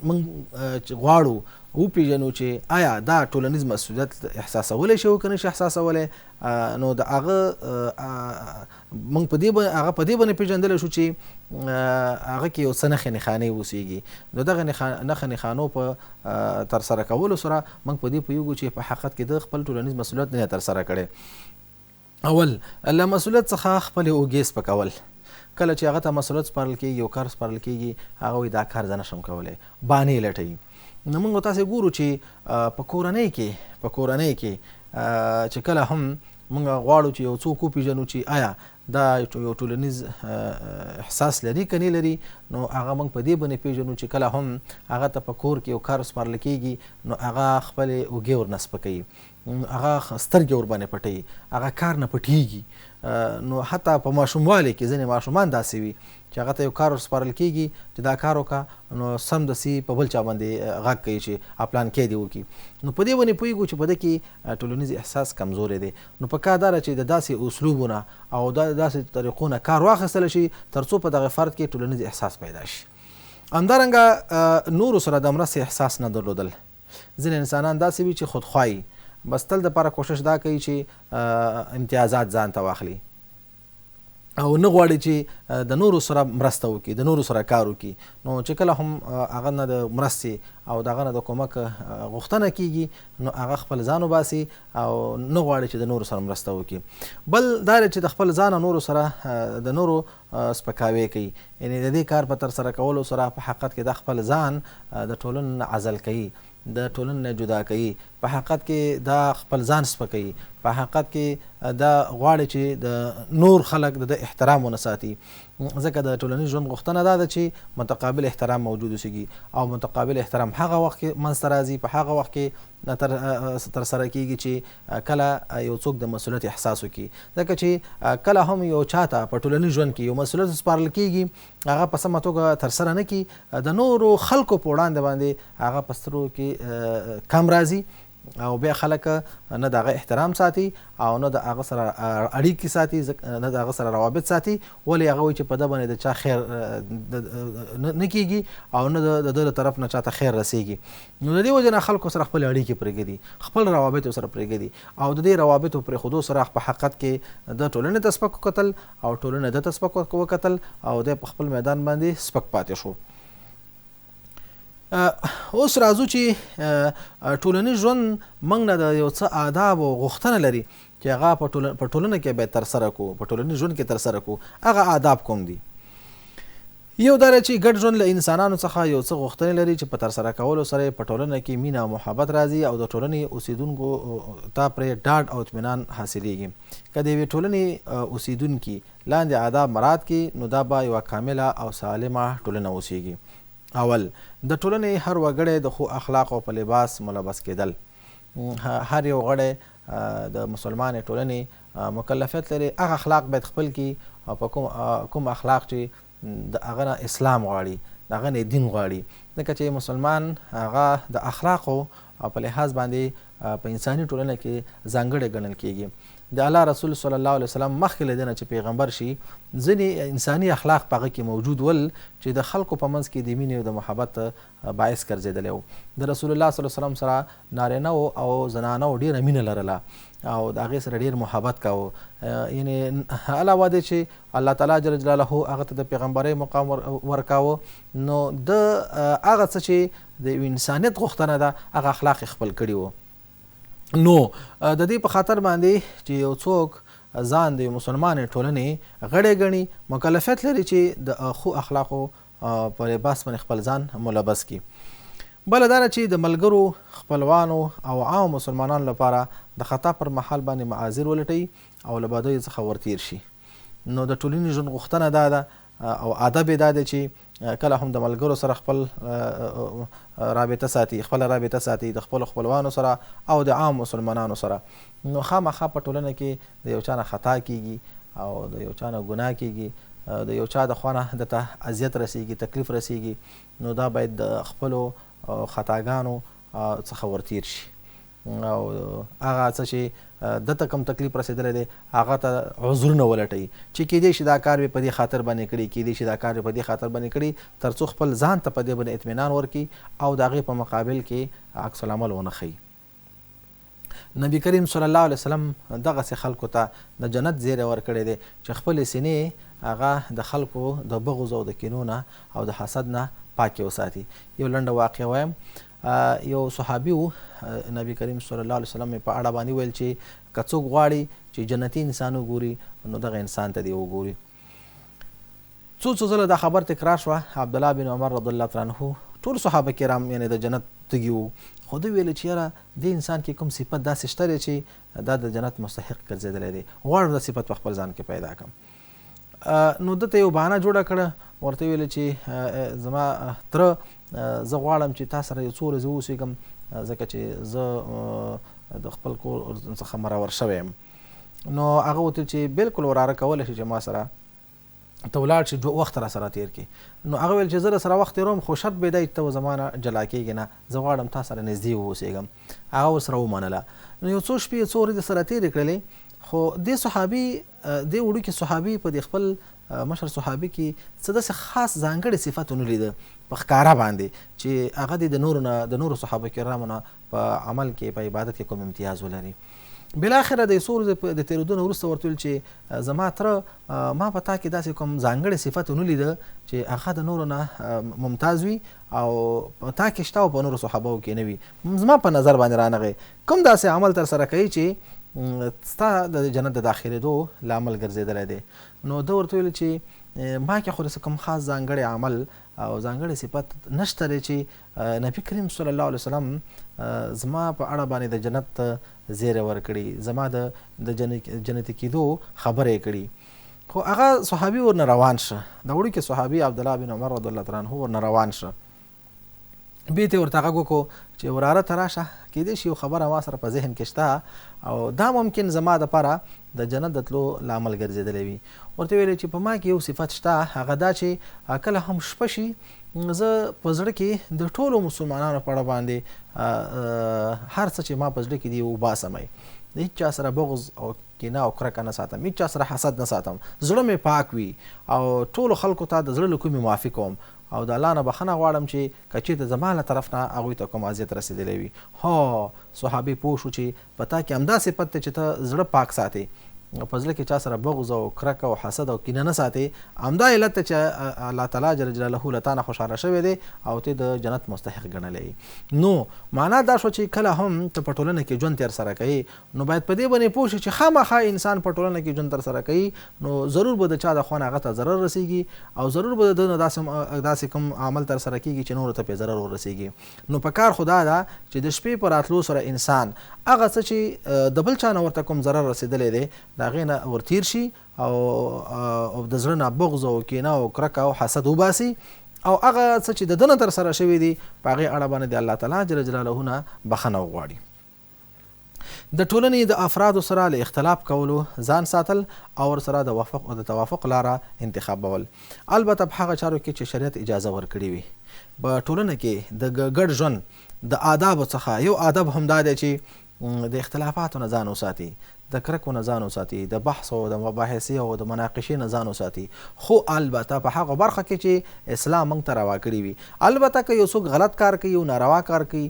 [SPEAKER 1] موږ غواړو وپېژنو چې آیا دا ټولنیز مسؤلیت احساسولی شي او که نه شي احساسولی، نو د هغه موږ په دې هغه په دې باندې پېژندلی شو چې هغه کې یو څه نښې نښانې اوسېږي. نو دغه نښې نښانو په ترسره کولو سره موږ په دې پوهیږو چې په حقیقت کې ده خپل ټولنیز مسؤلیت نه دی ترسره کړی. اول، له مسؤلیت څخه خپلې اوږې سپکول. کله چې هغه ته مسؤلیت سپارل کېږي، یو کار سپارل کېږي، هغه وایي دا کار زه نه شم کولی، بهانې لټوي. نو موږ تاسې ګورو چې په کورنۍ کې چې کله هم موږ غواړو چې یو څوک وپېژنو چې آیا دا یو ټولنیز احساس لري که نه لري، نو هغه موږ په دې باندې پېژنو چې کله هم هغه ته په کور کې یو کار سپارل کېږي، نو هغه خپلې اوږې ورنه سپکوي، هغه سترګې ورباندې پټوي، هغه کار نه پټېږي. نو حتی په ماشوموالي کې ځینې ماشومان داسې وي چې هغه ته یو کار ورسپارل کېږي چې دا کار وکړه، نو سمدستي په بل چا باندې غږ کوي چې پلان کې دې وکړي. نو په دې باندې پوهېږو چې په دې کې ټولنیز احساس کمزوری دی. نو په کار دا ده چې د داسې اسلوبونه او داسې طریقو نه کار واخیستل شي ترڅو په دغه فرد کې ټولنیز احساس پیدا شي. همدارنګه نورو سره د مرستې احساس نه درلودل. ځینې انسانان داسې وي چې خودخواه وي، بس تل دپاره کوشش دا کوي چې امتیازات ځان ته واخلي او نه غواړي چې د نورو سره مرسته وکړي، د نورو سره کار وکړي. نو چې کله هم هغه نه د مرستې او د هغه نه د کومک غوښتنه کیږي نو هغه خپل ځان وباسي او نه غواړي چې د نورو سره مرسته وکړي. بل دا چې د خپل ځان او نورو سره د نورو سپکاوی کوي، یعنې د دې کار په ترسره کولو سره په حقیقت کې دا خپل ځان د ټولنې نه عزل کوي، د ټولنې نه جدا کوي، په حقیقت کې دا خپل ځان سپکوي، په حقیقت کې دا غواړي چې د نور خلک د ده احترام ونه ساتي. ځکه د ټولنیز ژوند غوښتنه دا ده چې متقابل احترام موجود اوسېږي او متقابل احترام هغه وخت کې منځته راځي، په هغه وخت کې تر سره کېږي چې کله یو څوک د مسؤلیت احساس وکړي. ځکه چې کله هم یو چاته په ټولنیز ژوند کې یو مسؤلیت سپارل کېږي هغه په سمه توګه تر سره نه کړي، د نورو خلکو په وړاندې باندې هغه په سترګو کې کم راځي او بیا خلک نه د هغه احترام ساتي او نه د هغه سره اړیکې ساتي، نه د هغه سره روابط ساتي. ولې هغه وایي چې په ده باندې د چا خیر نه کېږي او نه د ده له طرف نه چاته خیر رسېږي. نو د دې وجې نه خلکو سره خپلې اړیکې پرېږدي، خپل روابط سره پرېږدي او د دې روابطو پرېښودو سره په حقیقت کې د ټولنې ته سپک وکتل او ټولنې ده ته سپک وکتل او دی په خپل میدان باندې سپک پاتې شو. اوس راځو چې ټولنیز ژوند موږ نه د یو څه آداب او غوښتنه لري چې هغه په ټولنه کې باید ترسره کړو، په ټولنیز ژوند کې ترسره کړو. هغه آداب کوم دي؟ یو دا دی چې ګډ ژوند له انسانانو څخه یو څه غوښتنې لري چې په ترسره کولو سره یې په ټولنه کې مینه او محبت راځي او د ټولنې اوسیدونکو ته پرې ډاډ او اطمینان حاصلیږي. که د یوې ټولنې اوسیدونکي لاندې آداب مراعات کړي نو دا به یوه کامله او سالمه ټولنه اوسیږي. اول، د ټولنې هر وګړی د ښو اخلاقو په لباس ملبس کېدل. هر یو غړی د مسلمانې ټولنې مکلفیت لري، هغه اخلاق باید خپل کړي او په کوم اخلاق چې د هغه نه اسلام غواړي، د هغه نه دین غواړي. ځکه چې مسلمان هغه د اخلاقو په لحاظ باندې په انساني ټولنه کې ځانګړی ګڼل کېږي. د الله رسول صلی الله علیه وسلم مخکې له دې نه چې پیغمبر شي ځینې انساني اخلاق په هغه کې موجود ول چې د خلکو په منځ کې د مینې او د محبت باعث ګرځېدلی و. د رسول الله صلی الله علیه وسلم سره نارینه او زنانه ډېره مینه لرله او د هغې سره ډېر محبت کاوه. یعنې علاوه دې چې الله تعالی جل جلاله هغه ته د پیغمبرۍ مقام ورکاوه، نو د هغه څه چې د انسانیت غوښتنه ده هغه اخلاق یې خپل کړي وو. نو د دې په خاطر باندې چې یو څوک ځان د یو مسلمانې ټولنې غړی ګڼي مکلفیت لري چې د ښو اخلاقو په لباس باندې خپل ځان ملبس کړي. بله دا ده چې د ملګرو، خپلوانو او عامو مسلمانانو لپاره د خطا پر مهال باندې معاذیر ولټوي او له بدیو څخه ورتیر شي. نو د ټولنیز ژوند غوښتنه دا ده او ادب یې دا دی چې کله هم د ملګرو سره خپل رابطه ساتي، خپله رابطه ساتي د خپلو خپلوانو سره او د عام مسلمانانو سره، نو خامخا په ټولنه کې د یو چا نه خطا کیږي او د یو چا نه ګناه کیږي، د یو چا د خوا نه ده ته اذیت رسیږي، تکلیف رسیږي، نو دا باید د خپلو خطاګانو څخه ورتیر شي او هغه څه چې ده ته کوم تکلیف رسېدلی دی هغه ته عذرونه ولټوي چې کېدای شي دا کار مې په دې خاطر باندې کړي، کېدای شي دا کار مې په دې خاطر باندې کړي، تر څو خپل ځان ته په دې باندې اطمینان ورکړي او د هغې په مقابل کې عکس العمل ونه ښيي. نبی کریم صلی الله علیه وسلم دغسې خلکو ته د جنت زیری ورکړی دی چې خپلې سینې هغه د خلکو د بغض او د کینو نه او د حسد نه پاکې وساتي. یو لنډه واقعه وایم. یو صحابي و، نبی کریم صلی الله علیه وسلم یې په اړه باندې ویل چې که څوک غواړي چې جنتي انسان وګوري نو دغه انسان ته دې وګوري. څو څو ځله دا خبر تکرار شوه. عبدالله بن عمر رضی الله تعالی عنه ټول صحابه کرام یعنې د جنت تږي وو، خو ده ویل چې یاره دې انسان کې کوم صفت داسې شته دی چې دا د جنت مستحق ګرځېدلی دی، غواړم دا صفت په خپل ځان کې پیدا کړم. نو ده ته یو بهانه جوړه کړه، ورته ویل چې زما تره زه غواړم چې تا سره یو څو ورځې واوسېږم، ځکه چې زه د خپل کور څخه مرور شوی یم. نو هغه ورته چې بالکل وراره کولی شي چې ما سره ته ولاړ شي، وخت را سره تیر کړي. نو هغه ویل چې زه در سره وخت تېروم، خو شرط به یې دا وي چې ته به زما نه جلا کېږې نه، زه غواړم تا سره نږدې واوسېږم. هغه ورسره ومنله. نو یو څو شپې څو ورځې سره تېرې کړلې، خو دې صحابي، دې وړوکي صحابي په دې خپل مشر صحابي کې څه داسې خاص ځانګړی صفت ونه لیده په ښکاره باندې چې هغه دې د نورو نه، د نورو صحابه کرامو نه په عمل کې، په عبادت کې کوم امتیاز ولري. بالاخره د څو ورځې د تېرېدو نه وروسته ورته وویل چې زما تره، ما په تا کې داسې کوم ځانګړی صفت ونه لیده چې هغه د نورو نه ممتاز وي او په تا کې شته او په نورو صحابو کې نه وي. زما په نظر باندې رانغی کوم داسې عمل ترسره کوي چې ستا د جنت د داخلېدو لامل ګرځېدلی دی. نو ده ورته وویل چې ما کې خو داسې کوم خاص ځانګړی عمل او ځانګړی صفت نشته دی چې نبی کریم صلی الله علیه وسلم زما په اړه باندې د جنت زیری ورکړي، زما د د جنتي کېدو خبره یې کړي. خو هغه صحابي ورنه روان شه، د وړوکي صحابي عبدالله بن عمر رضی الله تعالی عنه ورنه روان شه، بیرته یې ورته غږ وکړو چې وراره ته راشه، کېدای شي یو خبره ما سره په ذهن کې شته او دا ممکن زما دپاره د جنت د تلو لامل ګرځېدلی وي. ورته ویل چې په ما کې یو صفت شته، هغه دا چې کله هم شپه شي زه په زړه کې د ټولو مسلمانانو په اړه باندې هر څه چې ما په زړه کې دي وباسم، د هیچا سره بغض او کینه او کرکه نه ساتم، هیچا سره حسد نه ساتم، زړه مې پاک وي او ټولو خلکو ته د زړه له کومې معافي کوم او د الله نه بخښنه غواړم چې که چېرته زما له طرف نه هغوی ته کوم اذیت رسېدلی وي. هو، صحابې پوه شو چې په تا کې همدا صفت دی چې ته زړه پاک ساتې، په زړه کې چا سره بغض او کرکه او حسد او کینه نه ساتې، همدا علت دی چې الله تعالی جل جلاله له تا نه خوشحاله شوی دی او ته د جنت مستحق ګڼلی یې. نو معنا دا شوه چې کله هم ته په ټولنه کې ژوند ترسره کوې نو باید په دې باندې پوه شې چې خامخا انسان په ټولنه کې ژوند ترسره کوي نو ضرور به د چا د خوا نه هغه ته ضرر رسیږي او ضرور به د ده نه داسې کوم عمل ترسره کیږي چې نورو ته پرې ضرر ورسیږي. نو په کار خو دا ده چې د شپې په راتلو سره انسان هغه څه چې د بل چا نه ورته کوم ضرر رسیدلی دی د هغې نه ورتیر شي او د زړه نه بغض او کینه او کرکه او حسد وباسي او هغه څه چې د ده نه ترسره شوي دي په هغې اړه باندې د الله تعالی جل جلاله نه بخښنه وغواړي. د ټولنې د افرادو سره له اختلاف کولو ځان ساتل او ورسره د وفق د توافق لاره انتخابول، البته په هغه چارو کې چې شریعت اجازه ورکړې وي. په ټولنه کې د ګډ ژوند د آدابو څخه یو آدب هم دا دی چې د اختلافاتو نه ځان وساتي، د کرکو نه ځان وساتي، د بحث او د مباحثې او د مناقشې نه ځان وساتي، خو البته په هغو برخه کې چې اسلام موږ ته روا کړي وي. البته که یو څوک غلط کار کوي او ناروا کار کوي،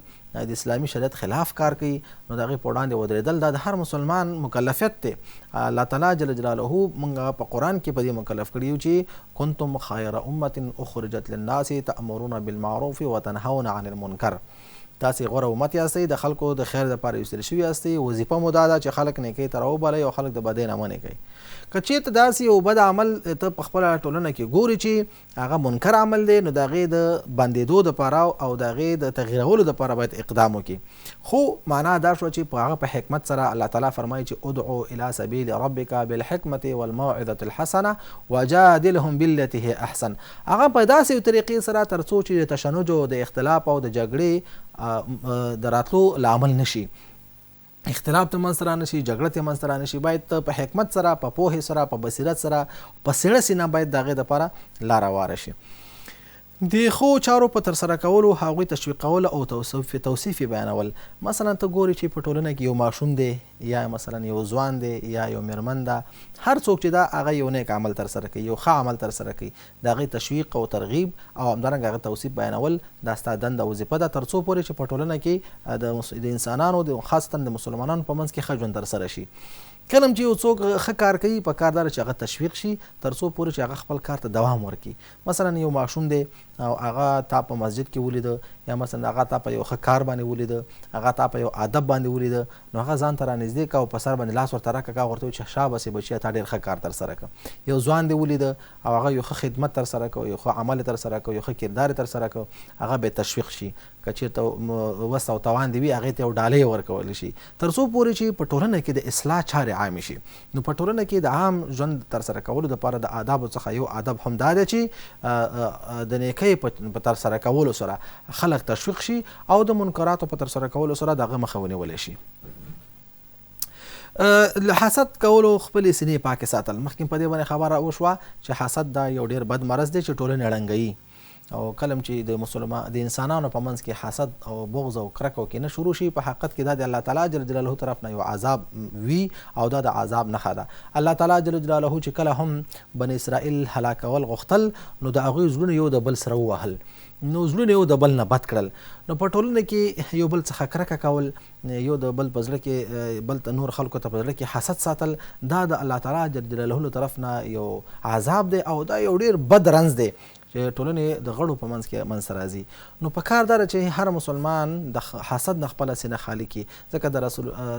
[SPEAKER 1] د اسلامي شریعت خلاف کار کوي، نو د هغې په وړاندې ودرېدل دا د هر مسلمان مکلفیت دی. الله تعالی جل جلاله موږ په قرآن کې په دې مکلف کړي یو چې کنتم خیر امة اخرجت للناس تأمرون بالمعروف وتنهون عن المنکر. تاسې غوره امت یاستئ، د خلکو د خیر لپاره ایستل شوي یاستئ، وظیفه مو دا ده چې خلک نیکۍ ته راوبلئ او خلک د بدۍ نه منع کړئ. که چېرته داسې یو بد عمل ته په خپله ټولنه کې ګورې چې هغه منکر عمل دی، نو د هغې د بندېدو دپاره او د هغې د تغیرولو دپاره باید اقدام وکړي. خو معنا دا شوه چې په هغه په حکمت سره الله تعالی فرمایي چې ادعو الی سبیل ربک بالحکمة والموعظة الحسنة وجادلهم بالتي هي احسن، هغه په داسې یو طریقې سره تر څو چې د تشنج او د اختلاف او د جګړې د راتلو لامل نه شي، اختلاف ته منځته رانه شي، جګړه ته منځته رانه شي، باید په حکمت سره، په پوهې سره، په بصیرت سره، په سړه سینه باید د هغې دپاره لاره واره شي. د ښو چارو په ترسره کولو هغوی تشویقول او توصیف یې بیانول. مثلا ته ګورې چې په ټولنه کې یو ماشوم دی یا مثلا یو ځوان دی یا یو میرمن ده، هر څوک چې ده هغه یو نیک عمل ترسره کوي، یو ښه عمل ترسره کوي، د هغې تشویق او ترغیب او همدارنګه هغه توصیف بیانول دا ستا دنده او وظیفه ده تر څو پورې چې په ټولنه کې د انسانانو خاصتا د مسلمانانو په منځ کې ښه ژوند ترسره شي. کله هم چې یو څوک ښه کار کوي په کار دا ده چې هغه تشویق شي تر څو پورې چې هغه خپل کار ته دوام ورکړي. مثلا یو ماشوم دی او هغه تا په مسجد کې ولیده یا مثلا هغه تا په یو ښه کار باندې ولیده، هغه تا په یو ادب باندې ولیده، نو هغه ځان ته رانږدې که او په سر باندې لاس ورته راکړه، ورته ووایه چې شابسې بچیه تا ډېر ښه کار ترسره کړ. یو ځوان دی ولیده او هغه یو ښه خدمت ترسره کړ، یو ښه عمل یې ترسره کړ، یو ښه کردار یې ترسره کړ، هغه به تشویق شي. که چېرته وس او توان دې وي هغې ته یو ډالۍ ورکول شي تر څو پورې چې په ټولنه کې د اصلاح چارې عامې شي. نو په ټولنه کې د عام ژوند ترسره کولو لپاره د آدابو څخه یو ادب هم دا دی چې د نیکۍ په ترسره کولو سره خلک تشویق شي او د منکراتو په ترسره کولو سره د هغه مخه ونیول شي. له حسد کولو خپلې سینې پاکې ساتل. مخکې په دې باندې خبره وشوه چې حسد دا یو ډېر بد مرض دی چې ټولنې ړنګوي. او کله هم چې د مسلمان د انسانانو په منځ کې حسد او بغض او کرکه او کینه شروع شي، په حقیقت کې دا د الله تعالی جل جلاله طرف نه یو عذاب وي او دا د عذاب نښه ده. الله تعالی جل جلاله چې کله هم بني اسرائیل هلاکول غوښتل نو د هغوی زړونه یو د بل سره ووهل، نو زړونه یو د بل نه بد کړل. نو په ټولنه کې یو بل څخه کرکه کول، یو د بل په زړه کې بل ته نور خلکو ته په زړه کې حسد ساتل، دا د الله تعالی جل جلاله له طرف نه یو عذاب دی او دا یو ډیر بد رنځ دی چې ټولنې د غړو په منځ کې منځ ته راځي. نو په کار دا ده چې هر مسلمان د حسد نه خپله سینه خالي کړي، ځکه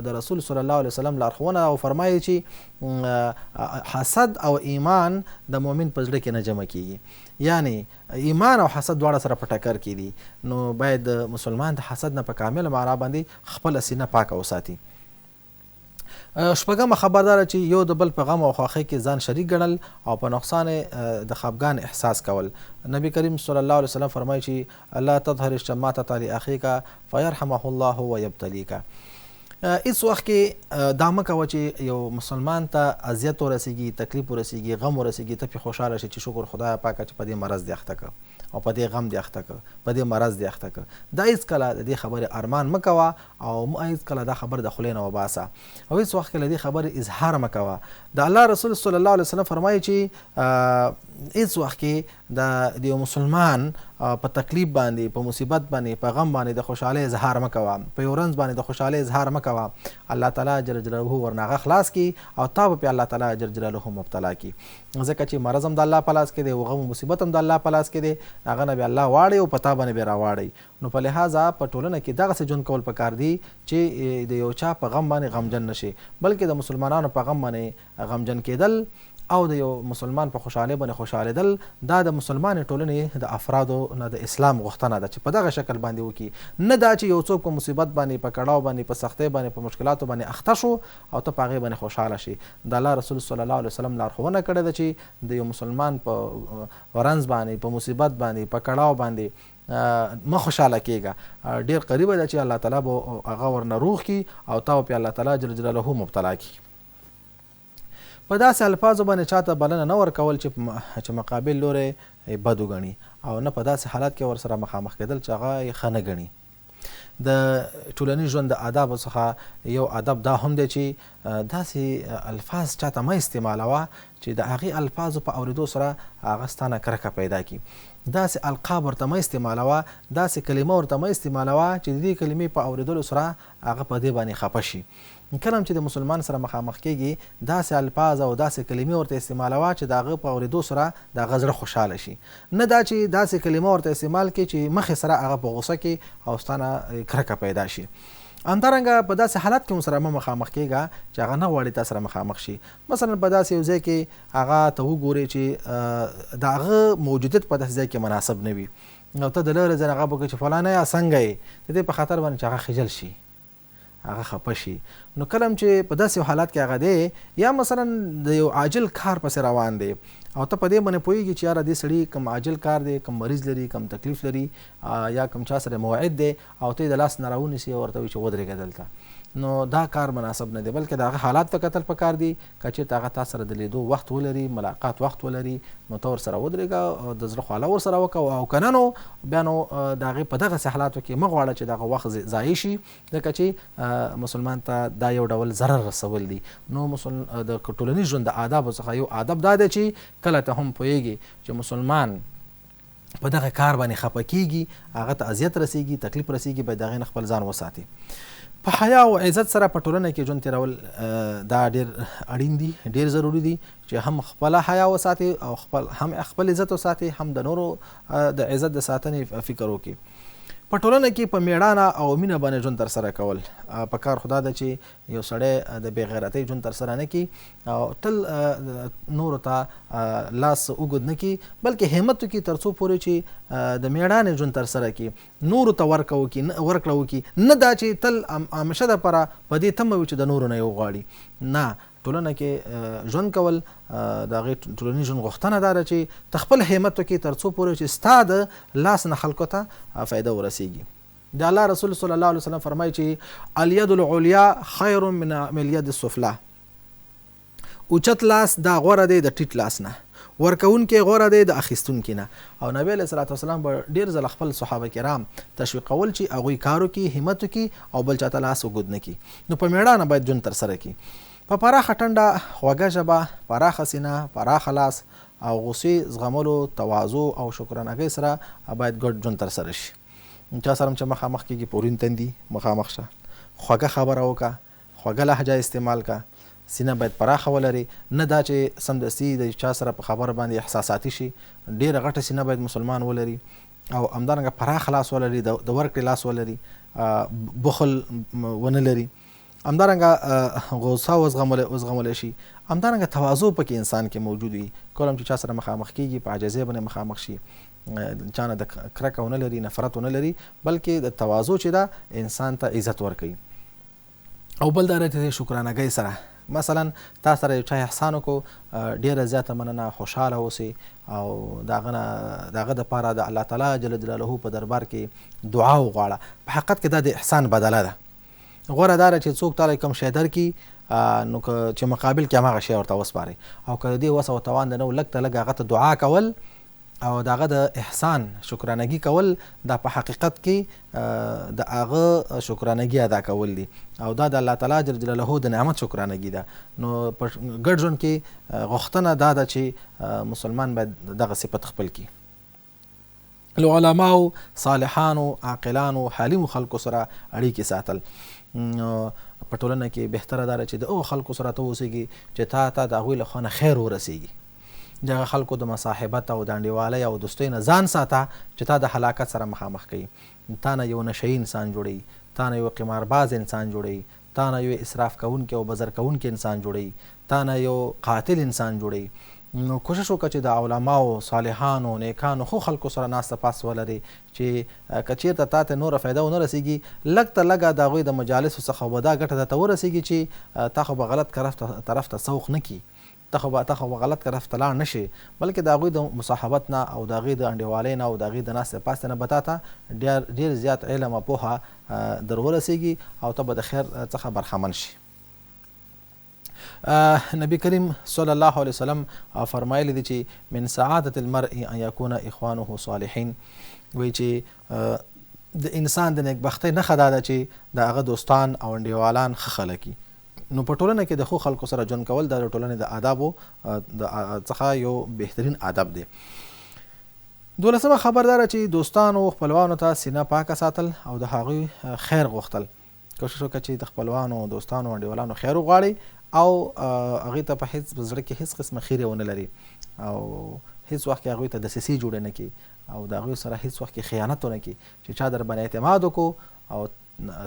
[SPEAKER 1] د رسول صلی الله علیه وسلم لارښوونه او فرمایي چې حسد او ایمان د مؤمن په زړه کې نه جمع کیږي، یعنی ایمان او حسد دواړه سره په ټکر کې دي. نو باید مسلمان د حسد نه په کامله معنا باندې خپله سینه پاکه وساتي. شپږمه خبر دا ده چې یو د بل په غم او خوښۍ کې ځان شریک ګڼل او په نقصان د خفګان احساس کول. نبی کریم صلی الله علیه وسلم فرمایي چې لا تظهر الشماتة لاخیک فیرحمه الله ویبتلیک. هیڅ وخت کې دا مه کوه چې یو مسلمان ته اذیت ورسیږي، تکلیف ورسیږي، غم ورسیږي، ته پرې خوشحاله شې چې شکر خدایه پاکه چې په دې مرض دې اخته که او په دې غم دې اخته که، په دې مرض دې اخته که. دا هیڅکله د دې خبرې ارمان مه کوه او مه هیڅکله دا خبره د خولې نه وباسه او هیڅ وخت کې له دې خبرې اظهار مه کوه. د الله رسول صلی الله علیه وسلم فرمایي چې هیڅ وخت کې د یو مسلمان په تکلیف باندې، په مصیبت باندې، په غم باندې د خوشحالۍ اظهار مه کوه، په یو رنځ باندې د خوشحالۍ اظهار مه کوه. الله تعالی جل جلاله ورنه هغه خلاص کړي او تا به پرې الله تعالی جل جلاله مبتلا کړي، ځکه چې مرض هم د الله په لاس کې دی او غم او مصیبت هم د الله په لاس کې دی، هغه نه به الله واړوي او په تا باندې به راواړوي. نو په لهذا په ټولنه کې دغسې ژوند کول پکار دي چې د یو چا په غم باندې غمجن نه شي، بلکې د مسلمانانو په غم باندې غمجن کېدل او د یو مسلمان په خوشحالۍ باندې خوشحالېدل دا د مسلمانې ټولنې د افرادو نه د اسلام غوښتنه ده چې په دغه شکل باندې وکړي، نه دا چې یو څوک په مصیبت باندې، په کړاو باندې، په سختۍ باندې، په مشکلاتو باندې اخته شو او ته په هغې باندې خوشحاله شې. د الله رسول صلی الله علیه وسلم لارښوونه کړې ده چې د یو مسلمان په رنځ باندې، په مصیبت باندې، په کړاو باندې مه خوشحاله کېږه، ډېر قریبه ده چې الله تعالی به هغه ورنه روغ کړي او تا به پرې الله تعالی جل جلاله مبتلا کړي. په داسې الفاظو باندې چاته بلنه نه ورکول چې مقابل لوری یې بد وګڼي او نه په داسې حالت کې ورسره مخامخ کېدل چې هغه یې ښه نه ګڼي. د ټولنیز ژوند د آدابو څخه یو ادب دا هم دی چې داسې الفاظ چاته مه استعمالوه چې د هغې الفاظو په اورېدو سره هغه ستا نه کرکه پیدا کړي. داسې القاب ورته مه استعمالوه، داسې کلمه ورته مه استعمالوه چې د دې کلمې په اورېدلو سره هغه په دې باندې خپه شي. کله هم چې د مسلمان سره مخامخ کېږې داسې الفاظ او داسې کلمې ورته استعمالوه چې د هغه په اورېدو سره د هغه زړه خوشحاله شي، نه دا چې داسې کلمه ورته استعمال کړې چې مخې سره هغه په غوسه کې او ستا نه کرکه پیدا شي. همدارنګه په داسې حالت کې هم سره مه مخامخ کېږه چې هغه نه غواړي تا سره مخامخ شي. مثلا په داسې یو ځای کې هغه ته وګورې چې د هغه موجودیت په داسې ځای کې مناسب نه وي، نو ته د لرې ځای نه غږ وکړې چې فلانه یا څنګه یې، د دې په خاطر باندې چې هغه خجل شي، هغه خپه شي. نو کله هم چې په داسې یو حالت کې هغه دی یا مثلا د یو عاجل کار پسې روان دی او ته په دې باندې پوهېږي چې یاره دې سړي کوم عاجل کار دی، کوم مریض لري، کوم تکلیف لري یا کوم چا سره موعد دی او ته یې د لاس نه راونیسې او ورته وایي چې ودرېږه دلته، نو دا کار مناسب نه دی، بلکې د هغه حالات ته کتل پکار دي. که چېرته هغه تا سره د لیدو وخت ولري، ملاقات وخت ولري، نو ته ورسره ودرېږه او د زړه خواله ورسره وکړه، او که نه نو بیا نو د هغې په دغسې حالاتو کې مه غواړه چې دغه وخت ضایع شي، ځکه چې مسلمان ته دا یو ډول ضرر رسول دي. نو د ټولنیز ژوند د آدابو څخه یو ادب دا دی چې کله ته هم پوهېږې چې مسلمان په دغه کار باندې خپه کېږي، هغه ته اذیت رسېږي، تکلیف رسېږي، باید د هغې نه خپل ځان وساتي. په حیا او عزت سره په ټولنه کې ژوند تېرول دا ډېر اړین دي، ډېر ضروري دي چې هم خپله حیا وساتي او هم خپل عزت وساتي، هم د نورو د عزت د ساتنې فکر وکړي. په ټولنه کې په میړانه او مینه باندې ژوند ترسره کول په کار خدا ده چې یو سړی د بې غیرتۍ ژوند ترسره نه کړي او تل نورو ته لاس اوږد نه کړي، بلکې همت وکړي تر څو پورې چې د میړانې ژوند ترسره کړي، نورو ته ورکړه وکړي، نه دا چې تل همیشه دپاره په دې تمه وي چې د نورو نه یې وغواړي. نه، ټولنه کې ژوند کول د هغې ټولنیز ژوند غوښتنه دا ده چې ته خپل همت وکړې تر څو پورې چې ستا د لاس نه خلکو ته فایده ورسیږي. د الله رسول صلی الله علیه وسلم فرمایي چې الید العلیا خیر من الید السفلی، اوچت لاس دا غوره دی د ټیټ لاس نه. ورکوونکی غوره دی د اخیستونکي نه. او نبی علیه الصلوة والسلام به ډېر ځله خپل صحابه کرام تشویقول چې هغوی کار وکړي، همت وکړي او بل چاته لاس اوږد نه کړي. نو په مېړانه باید ژوند ترسره کړي. په پراخه ټنډه، خوږه ژبه، پراخه سینه، پراخه لاس او غوسې زغملو، تواضع او شکرانګۍ سره باید ګډ ژوند ترسره شي. چا سره هم چې مخامخ کېږي په ورین تندي مخامخ شه، خوږه خبره وکړه، خوږه لهجه استعمال که، سینه باید پراخه ولرې، نه دا چې سمدستي د چا سره په خبره باندې احساساتي شې، ډېره غټه سینه باید مسلمان ولري او همدارنګه پراخه لاس ولري، د ورکړې لاس ولري، بخل ونه لري، همدارنګه غوسه وزغمل شي، همدارنګه تواضع پکې انسان کې موجود وي، کله هم چې چا سره مخامخ کېږي په عاجزۍ باندې مخامخ شي، چا نه د کرکه ونه لري، نفرت ونه لري، بلکې د تواضع چې ده انسان ته عزت ورکوي. او بل دا چې شکرانګۍ سره، مثلا تا سره یو چا احسان وکړو، ډیره زیاته مننه، خوشحاله اوسې او د هغه نه د هغه دپاره د الله تعالی جل جلاله په دربار کې دعا وغواړه. په حقیقت کې دا د احسان بدله ده. غوره دا ده چې څوک تاله کوم شی درکړي نو که چې مقابل کې هماغه شی ورته وسپارې، او که د دې وسه او توان د نه و، لږ تر لږه هغه ته دعا کول او د هغه د احسان شکرانګي کول، دا په حقیقت کې د هغه شکرانګي ادا کول دي، او دا د الله تعالی جل جلاله د نعمت شکرانګي ده. نو په ګډ ژوند کې غوښتنه دا ده چې مسلمان باید دغه صفت خپل کړي. له علماو، صالحانو، عاقلانو، حلیمو خلکو سره اړیکې ساتل. په ټولنه کې بهتره دا ده چې د هغو خلکو سره ته اوسېږي چې تا ته د هغوی له خوا نه خیر ورسېږي. د هغه خلکو د مصاحبت او د انډیوالۍ او دوستۍ نه ځان ساته چې تا د هلاکت سره مخامخ کوي، تا نه یو نشه یي انسان جوړوي، تا نه یو قمارباز انسان جوړوي، تا نه یو اسراف کوونکی او بزر کوونکی انسان جوړوي، تا نه یو قاتل انسان جوړوي. نو کوشش وکړه چې د علماو، صالحانو، نیکانو، ښو خلکو سره ناسته پاسته ولرې چې که چیرته تا ته نوره فایده ونه رسیږي، لږ تر لږه د هغوی د مجالسو څخه به دا ګټه درته ورسیږي چې تا خو به غلط طرف ته سوق نه کړي، ته خو به غلط طرف ته لاړ نه شې، بلکې د هغوی د مصاحبت نه او د هغوی د انډیوالۍ نه او د هغوی د ناستې پاستې نه به تا ته ډېر زیات علم او پوهه در ورسیږي او ته به د خیر څخه برخمن شې. نبی کریم صلی الله علیه وسلم فرمایلی دي چې من سعادت المرء ان یکون اخوانه صالحین، وایي چې د انسان د نیکبختۍ نښه دا ده چې د هغه دوستان او انډیوالان ښه خلک وي. نو په ټولنه کې د ښو خلکو سره ژوند کول دا د ټولنې د آدابو څخه یو بهترین ادب دی. دولسمه خبر دا ده چې دوستانو او خپلوانو ته سینه پاکه ساتل او د هغوی خیر غوښتل. کوشش وکړه چې د خپلوانو، دوستانو، انډیوالانو خیر وغواړي او هغوی ته په هیڅ په زړه کې هیڅ قسمه خیرې ونه لري او هیڅ وخت کې هغوی ته دسیسې جوړې نه کړي او د هغوی سره هیڅ وخت کې خیانت ونه کړي. چې چا در باندې اعتماد وکړو او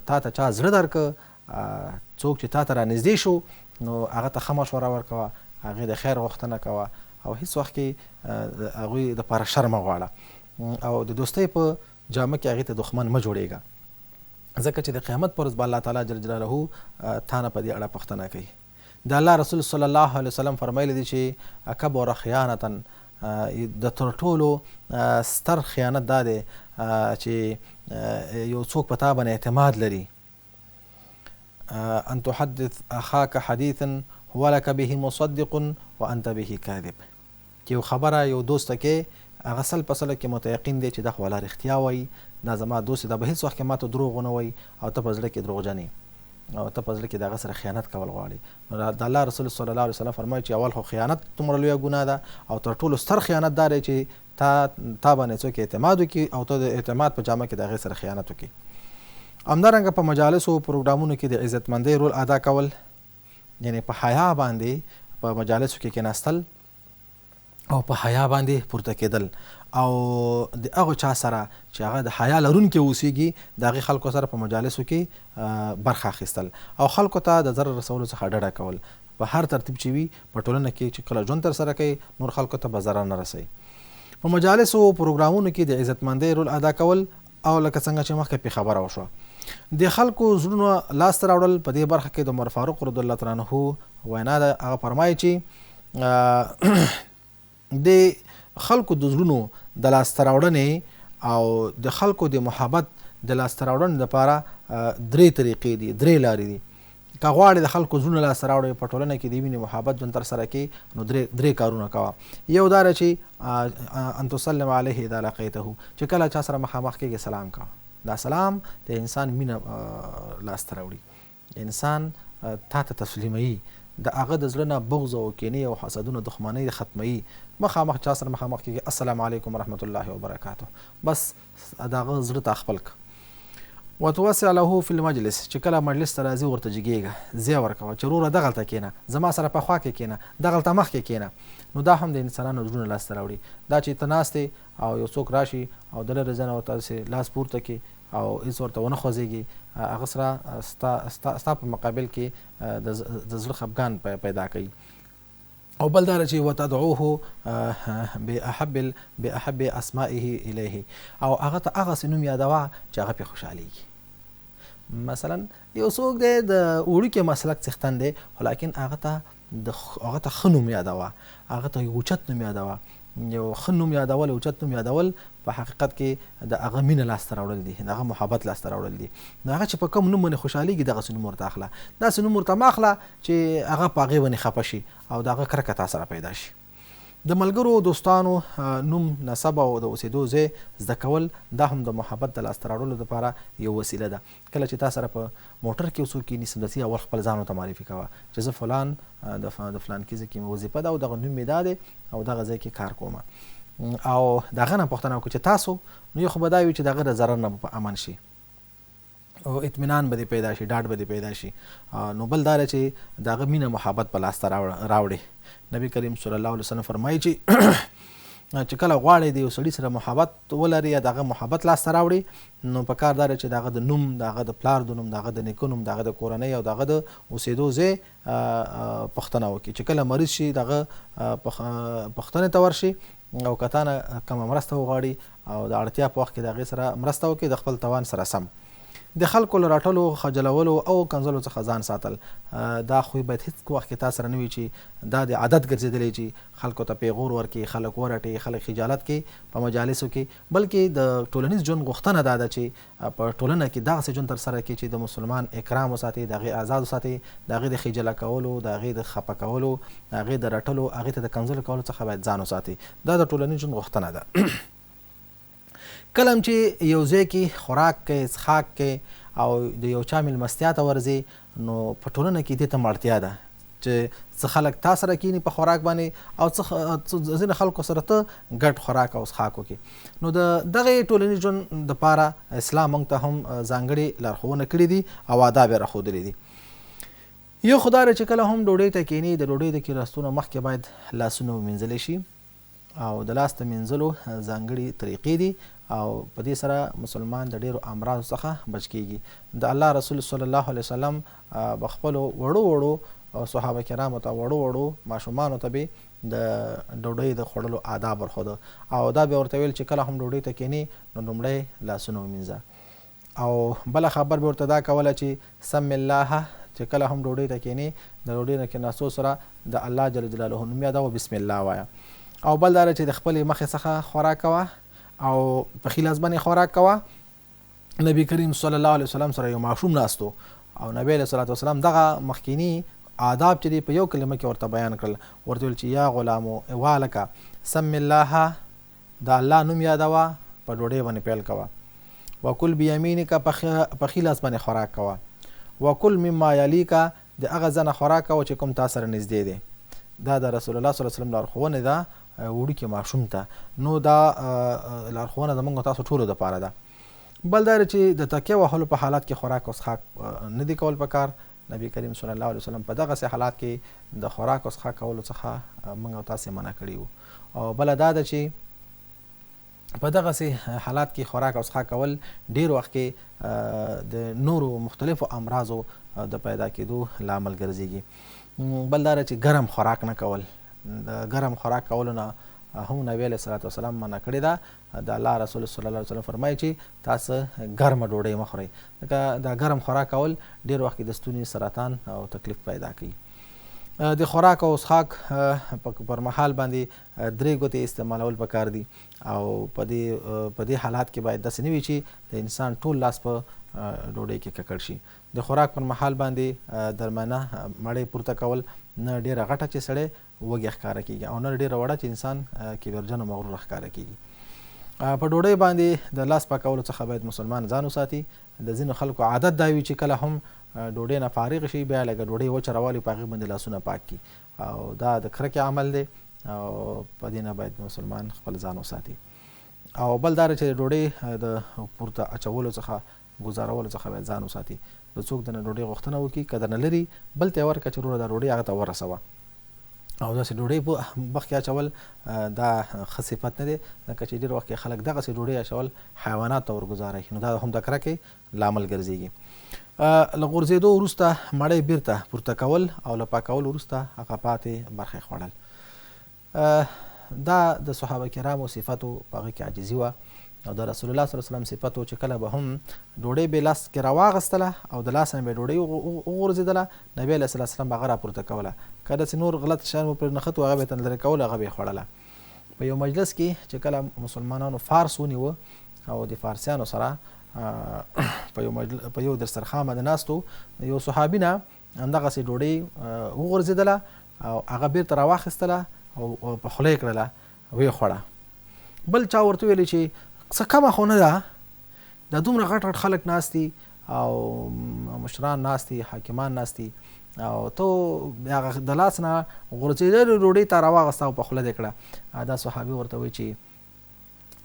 [SPEAKER 1] تا ته چا زړه درکړ، څوک چې تا ته رانږدې شو نو هغه ته ښه مشوره ورکوه، هغې د خیر غوښتنه کوه او هیڅ وخت کې د هغوی دپاره شر مه غواړه او د دوستۍ په جامه کې هغې ته دښمن مه جوړېږه، ځکه چې د قیامت پر ورځ به الله تعالی جل جلاله تا نه په دې اړه پوښتنه کوي. د الله رسول صلی الله علیه وسلم فرمایلی دي چې کبر خیانتا، د تر ټولو ستر خیانت دا دی چې یو څوک په تا باندې اعتماد لري، ان تحدث اخاک حدیثا هو لک به مصدق وانت به کاذب، چې یو خبره یو دوست ته کې هغه سل په سلو کې متیقین دی چې دا خو والله رښتیا وایي، دا زما دوست دی، دا به هیڅ وخت کې ماته دروغ ونه وایي، او ته په زړه کې دروغجن یې او ته په زړه کې د هغه سره خیانت کول غواړې. نو د الله رسول صلی الله علیه وسلم فرمایي چې اول خو خیانت دومره لویه ګناه ده او تر ټولو ستر خیانت دا دی چې تا باندې څوک اعتماد وکړي او ته د اعتماد په جامه کې د هغې سره خیانت وکړي. همدارنګه په مجالسو او پروګرامونو کې د عزتمندۍ رول ادا کول، یعنې په حیا باندې په مجالسو کې کېناستل او په حیا باندې پورته کېدل او د هغو چا سره چې هغه د حیا لرونکي اوسېږي د هغې خلکو سره په مجالسو کې برخه اخیستل او خلکو ته د ضرر رسولو څخه ډډه کول. په هر ترتیب چې وي په ټولنه کې چې کله ژوند ترسره کوي نور خلکو ته به ضرر نه رسوي. په مجالسو او پروګرامونو کې د عزتمندۍ رول ادا کول او لکه څنګه چې مخکې پرې خبره وشوه د خلکو زړونه لاسته راوړل، په دې برخه کې د عمر فاروق رضی الله تعالی عنه وینا ده. هغه فرمایي چې د خلکو د زړونو د لاسته راوړنې او د خلکو د محبت د لاسته راوړنې لپاره درې طریقې دي، درې لارې دي. که غواړې د خلکو زړونه لاسته راوړې، په ټولنه کې د مینې محبت ژوند ترسره کړې، نو درې کارونه کوه. یو دا دی چې ان تسلم علیه اذا لقیته، چې کله چا سره مخامخ کېږې سلام کوه. دا سلام د انسان مینه لاسته راوړي، انسان تا ته تسلیموي، د هغه د زړه نه بغض او کینې او حسدونه دښمنۍ ختموي. مخامخ چا سره مخامخ کېږي، السلام علیکم ورحمت الله وبرکاته، بس د هغه زړه تا خپل که. وتوسع له فی المجلس، چې کله مجلس ته راځي ورته جګېږه، ځای ورکوه چې وروره دغلته کېنه، زما سره په خوا کې کېنه، دغلته مخکې کېنه. نو دا هم د انسانانو زړونه لاسته راوړي. دا چې ته ناست یې او یو څوک راشي او د لرې ځای نه ورته داسې لاس پورته کړي او هېڅ ورته ونه خوځېږي، هغه سره ستا په مقابل کې د زړه خپګان پیدا کوي. او بل دا چې وتدعوه باحب باحب اسمائه الیه، او هغه ته هغسې نوم یادوه چې هغه پرې خوشحالېږي. مثلا یو څوک دی د وړوکي مسلک څښتن دی، خو لاکن هغه ته د هغه ته ښه نوم یادوه، هغه ته یو اوچت نوم یادوه. یو ښه نوم یادول، اوچت نوم یادول په حقیقت کې د هغه مینه لاسته راوړل دي، د هغه محبت لاسته راوړل دي. نو هغه چې په کوم نوم باندې خوشحالېږي دغسې نوم ورته اخله، داسې نوم ورته مه اخله چې هغه په هغې باندې خفه شي او د هغه کرکه تا سره پیدا شي. د ملګرو او دوستانو نوم، نسب او د اوسېدو ځای زده کول دا هم د محبت د لاسته راوړلو لپاره یو وسیله ده. کله چې تا سره په موټر کې یو څوک کېني، سمدستي اول خپل ځان ورته معرفي کوه چې زه فلان د فلانکي ځای کې مې وظیفه ده او دغه نوم مې دا دی او دغه ځای کې کار کوم. او د هغه نه پوښتنه وکړه چې تاسو، نو یو خو به دا وي چې د هغه د ضرر نه به په امن شي او اطمینان به دې پیدا شي، ډاډ به دې پیدا شي. نو بل دا دی چې د هغه مینه محبت په لاسته راوړي. نبی کریم صلی الله علیه وسلم فرمایي چې کله غواړې د یو سړي سره محبت ولري یا د هغه محبت لاسته راوړي، نو په کار دا دی چې د هغه د نوم، د هغه د پلار د نوم، د هغه د نیکه نوم، د هغه د کورنۍ او د هغه د اوسېدو ځای پوښتنه وکړي. چې کله مریض شي د هغه پوښتنې ته ورشي او که تا نه کومه مرسته وغواړي او د اړتیا په وخت کې د هغې سره مرسته وکړي د خپل توان سره سم. د خلکو له رټلو، خجلولو او کنځلو څخه ځان ساتل، دا خوی باید هیڅ وخت کې تا سره نه وي چې دا د عادت ګرځېدلی چې خلکو ته پیغور ورکړي، خلک ورټي، خلک خجالت کړي په مجالسو کې، بلکې د ټولنیز ژوند غوښتنه دا ده چې په ټولنه کې دغسې ژوند ترسره کړي چې د مسلمان اکرام وساتي، د هغې آزاد وساتي، د هغې د خجله کولو، د هغې د خپه کولو، د هغې د رټلو، هغې ته د کنځلو کولو څخه باید ځان وساتي. دا د ټولنیز ژوند غوښتنه ده. کله هم چې یو ځای کې خوراک کوې، څښاک کوې او د یو چا میلمستیا ته ورځې، نو په ټولنه کې دې ته هم اړتیا ده چې څه خلک تا سره کیني په خوراک باندې او څه ځینې خلکو سره ته ګډ خوراک او څښاک وکړې. نو د دغې ټولنیز ژوند دپاره اسلام موږ ته هم ځانګړې لارښوونه کړې دي او آداب یې راښودلي دي. یو خو دا دی چې کله هم ډوډۍ ته کینې، د ډوډۍ د کیناستو نه مخکې باید لاسونه ومینځلی شي او د لاس د مینځلو ځانګړي طریقې دي او په دې سره مسلمان د ډیرو امراضو څخه بچ کیږي. د الله رسول صلی الله علیه وسلم به خپلو وړو وړو صحابه کرامو ته، وړو وړو ماشومانو ته به د ډوډۍ د خوړلو آداب ورښوده او دا به ورته ویل چې کله هم ډوډۍ ته کینې نو لومړی لاسونه ومینځه. او بله خبر به ورته دا کوله چې سم الله، چې کله هم ډوډۍ ته کینې د ډوډۍ نه کیناستو سره د الله جل جلاله نوم یادوه، بسم الله وایه. او بل دا چې د خپلې مخې څخه خوراک کوه او په ښي لاس باندې خوراک کوه. نبی کریم صلی الله علیه وسلم سره یو ماشوم ناست و او نبی علیه الصلاة والسلام دغه مخکینی آداب چې دی په یو کلمه کې ورته بیان کړل، ورته ویل چې یا غلامو والکه سم الله، د الله نوم یادوه، په ډوډۍ باندې پیل کوه، وکل بیمینک، په ښي لاس باندې خوراک کوه، وکل مما یلیک، د هغه ځای نه خوراک کوه چې کوم تا سره نږدې دی. دا د رسول الله صلی الله علیه وسلم لارښوونه ده وړوکي ماشوم ته، نو دا لارښوونه زموږ تاسو ټولو دپاره ده. بل دا چې د تکیه وهلو په حالت کې خوراک او څښاک نه دی کول پکار. نبی کریم صلی الله علیه وسلم په دغسې حالات کې د خوراک او څښاک کولو څخه موږ او تاسې منع کړي وو. او بله دا ده چې په دغسې حالات کې خوراک او څښاک کول ډېر وخت کې د نورو مختلفو امراضو د پیدا کېدو لامل ګرځېږي. بل دا ده چې ګرم خوراک نه کول، د ګرم خوراک کولو نه هم نبی علیه الصلاة والسلام منع کړې ده. د الله رسول صلی الله علیه وسلم فرمایي چې تاسو ګرمه ډوډۍ مه خورئ، ځکه دا ګرم خوراک کول ډېر وخت کې د ستوني سرطان او تکلیف پیدا کوي. د خوراک او څښاک پر مهال باندې درې ګوتې استعمالول پکار دي او په دې حالات کې باید داسې نه وي چې د انسان ټول لاس په ډوډۍ کې ککړ شي. د خوراک پر مهال باندې درمنه مړۍ پورته کول، نه ډېره غټه چې سړی وږی ښکاره کېږي او نه ډېره وړه چې انسان کبرجن او مغروره ښکاره کېږي. په ډوډۍ باندې د لاس پاکولو څخه باید مسلمان ځان وساتي. د ځینو خلکو عادت دا وي چې کله هم ډوډۍ نه فارغ شي بیا لږه ډوډۍ وچه راوالي په هغې باندې لاسونه پاک کړي او دا د کرکې عمل دی او په دې نه باید مسلمان خپل ځان وساتي. او بل دا چې د ډوډۍ د پورته اچولو څخه ګوزارولو څخه باید ځان وساتي. د څوک درنه ډوډۍ غوښتنه وکړي که درنه لري بل ته یې ورکړه چې وروره دا ډوډۍ هغه ته ورسوه. او داسې ډوډۍ په مخ کې اچول دا ښه صفت نه دی، ځکه چې ډېر وخت کې خلک دغسې ډوډۍ اچول حیواناتو ته ورګزاروي، نو دا هم د کرکې لامل ګرځېږي. له غورځېدو وروسته مړۍ بیرته پورته کول او له پاکولو وروسته هغه پاتې برخې خوړل، دا د صحابه کرامو صفت و، په هغه کې عاجزي وه. او د رسول الله صلی الله علیه وسلم صفت و چې کله به هم ډوډۍ به لاس کې راواغستله او د لاس نه به ډوډۍ وغورځېدله، نبی علیه الصلاة والسلام به هغه راپورته کوله. که داسې نور غلط شیان به پرې نښت وو، هغه به یې ترې لرې کول، هغه به یې خوړله. په یو مجلس کې چې کله مسلمانانو فارس ونیوه او د فارسیانو سره په یو مجلس په یو دسترخوان باندې ناست وو، یو صحابي نه همدغسې ډوډۍ وغورځېدله او هغه بیرته راواخیستله او په خوله یې کړله، ویې خوړه. بل چا ورته ویل چې څه کمه خو نه ده، دا دومره غټ غټ خلک ناست دي او مشران ناست دي، حاکمان ناست دي، او ته هغه د لاس نه غورځېدلې ډوډۍ تا راواغسته او په خوله دې کړه. دا صحابي ورته وایي چې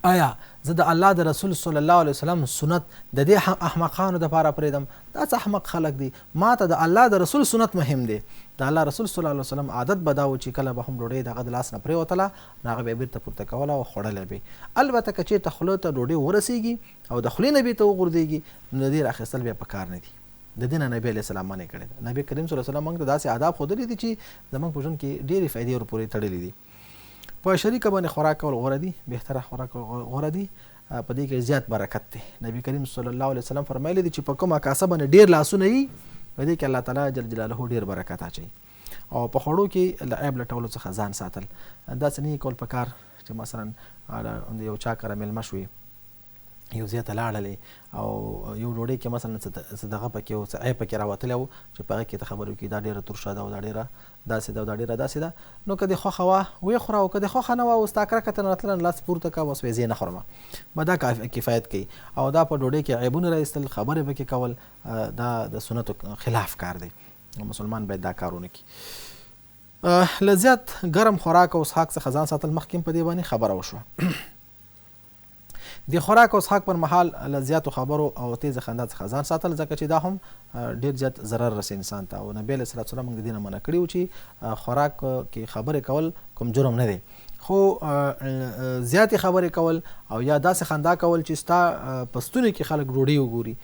[SPEAKER 1] آیا زه د الله د رسول صلی الله علیه وسلم سنت د دې احمقانو دپاره پرېږدم؟ دا څه احمق خلک دي، ما ته د الله د رسول سنت مهم دی. د الله رسول صلی الله علیه وسلم عادت به دا و چې کله به هم ډوډۍ د هغه د لاس نه پرېوتله نو هغه به یې بېرته پورته کوله او خوړله به. البته که چېرته خوله ته ډوډۍ ورسېږي او د خولې نه بېرته وغورځېږي نو د دې راخېستل بیا په کار نه دي. د دې نه نبي علیه السلام منع کړې ده. نبي کریم صلی الله علیه وسلم موږ ته داسې آداب ښودلي دي چې زموږ په ژوند کې ډېرې فایدې ورپورې تړلې دي. په شریکه باندې خوراک کول غوره دي، بهتره خوراک کول غوره دي، په دې کې زیات برکت دی. نبی کریم صلی الله علیه وسلم فرمایلی دي چې په کومه کاسه باندې ډیر لاسونه یي په دې کې الله تعالی جل جلاله ډیر برکت اچوي. او په خوړو کې له عیب لټولو څخه ځان ساتل، داسې نه کول پکار چې مثلا د یو چا کره مېلمه شوې، یو ځای ته لاړلې او یو ډوډۍ کې مثلا څه دغه پکې و، څه عیب پکې راوتلی و چې په هغه کې ته خبرې وکړي دا ډېره ترشه ده او دا ډېره داسې ده او دا ډېره داسې ده، نو که دې خوښه وه ویې خوره او که دې خوښه نه وه او ستا کرکه ترې راتلله نو لاس پورته کړه بس وایې زه یې نه خورم، به دا کفایت کوي. او دا په ډوډۍ کې عیبونه را ایستل، خبرې پکې کول، دا د سنتو خلاف کار دی، مسلمان باید دا کار ونه کړي. له زیات ګرم خوراک او څښاک څخه ځان ساتل، مخکې هم په دې باندې خبره وشوه. د خوراک او څښاک پر مهال له زیاتو خبرو او تیزه خندا څخه ځان ساتل، ځکه چې دا هم ډیر زیات ضرر رسي انسان ته. او نبی علیه الصلاة والسلام موږ د دې نه منع کړي وو چې خوراک کې خبرې کول کوم جرم نه دی، خو زیاتې خبرې کول او یا داسې خندا کول چې ستا په ستوني کې خلک ډوډۍ وګوري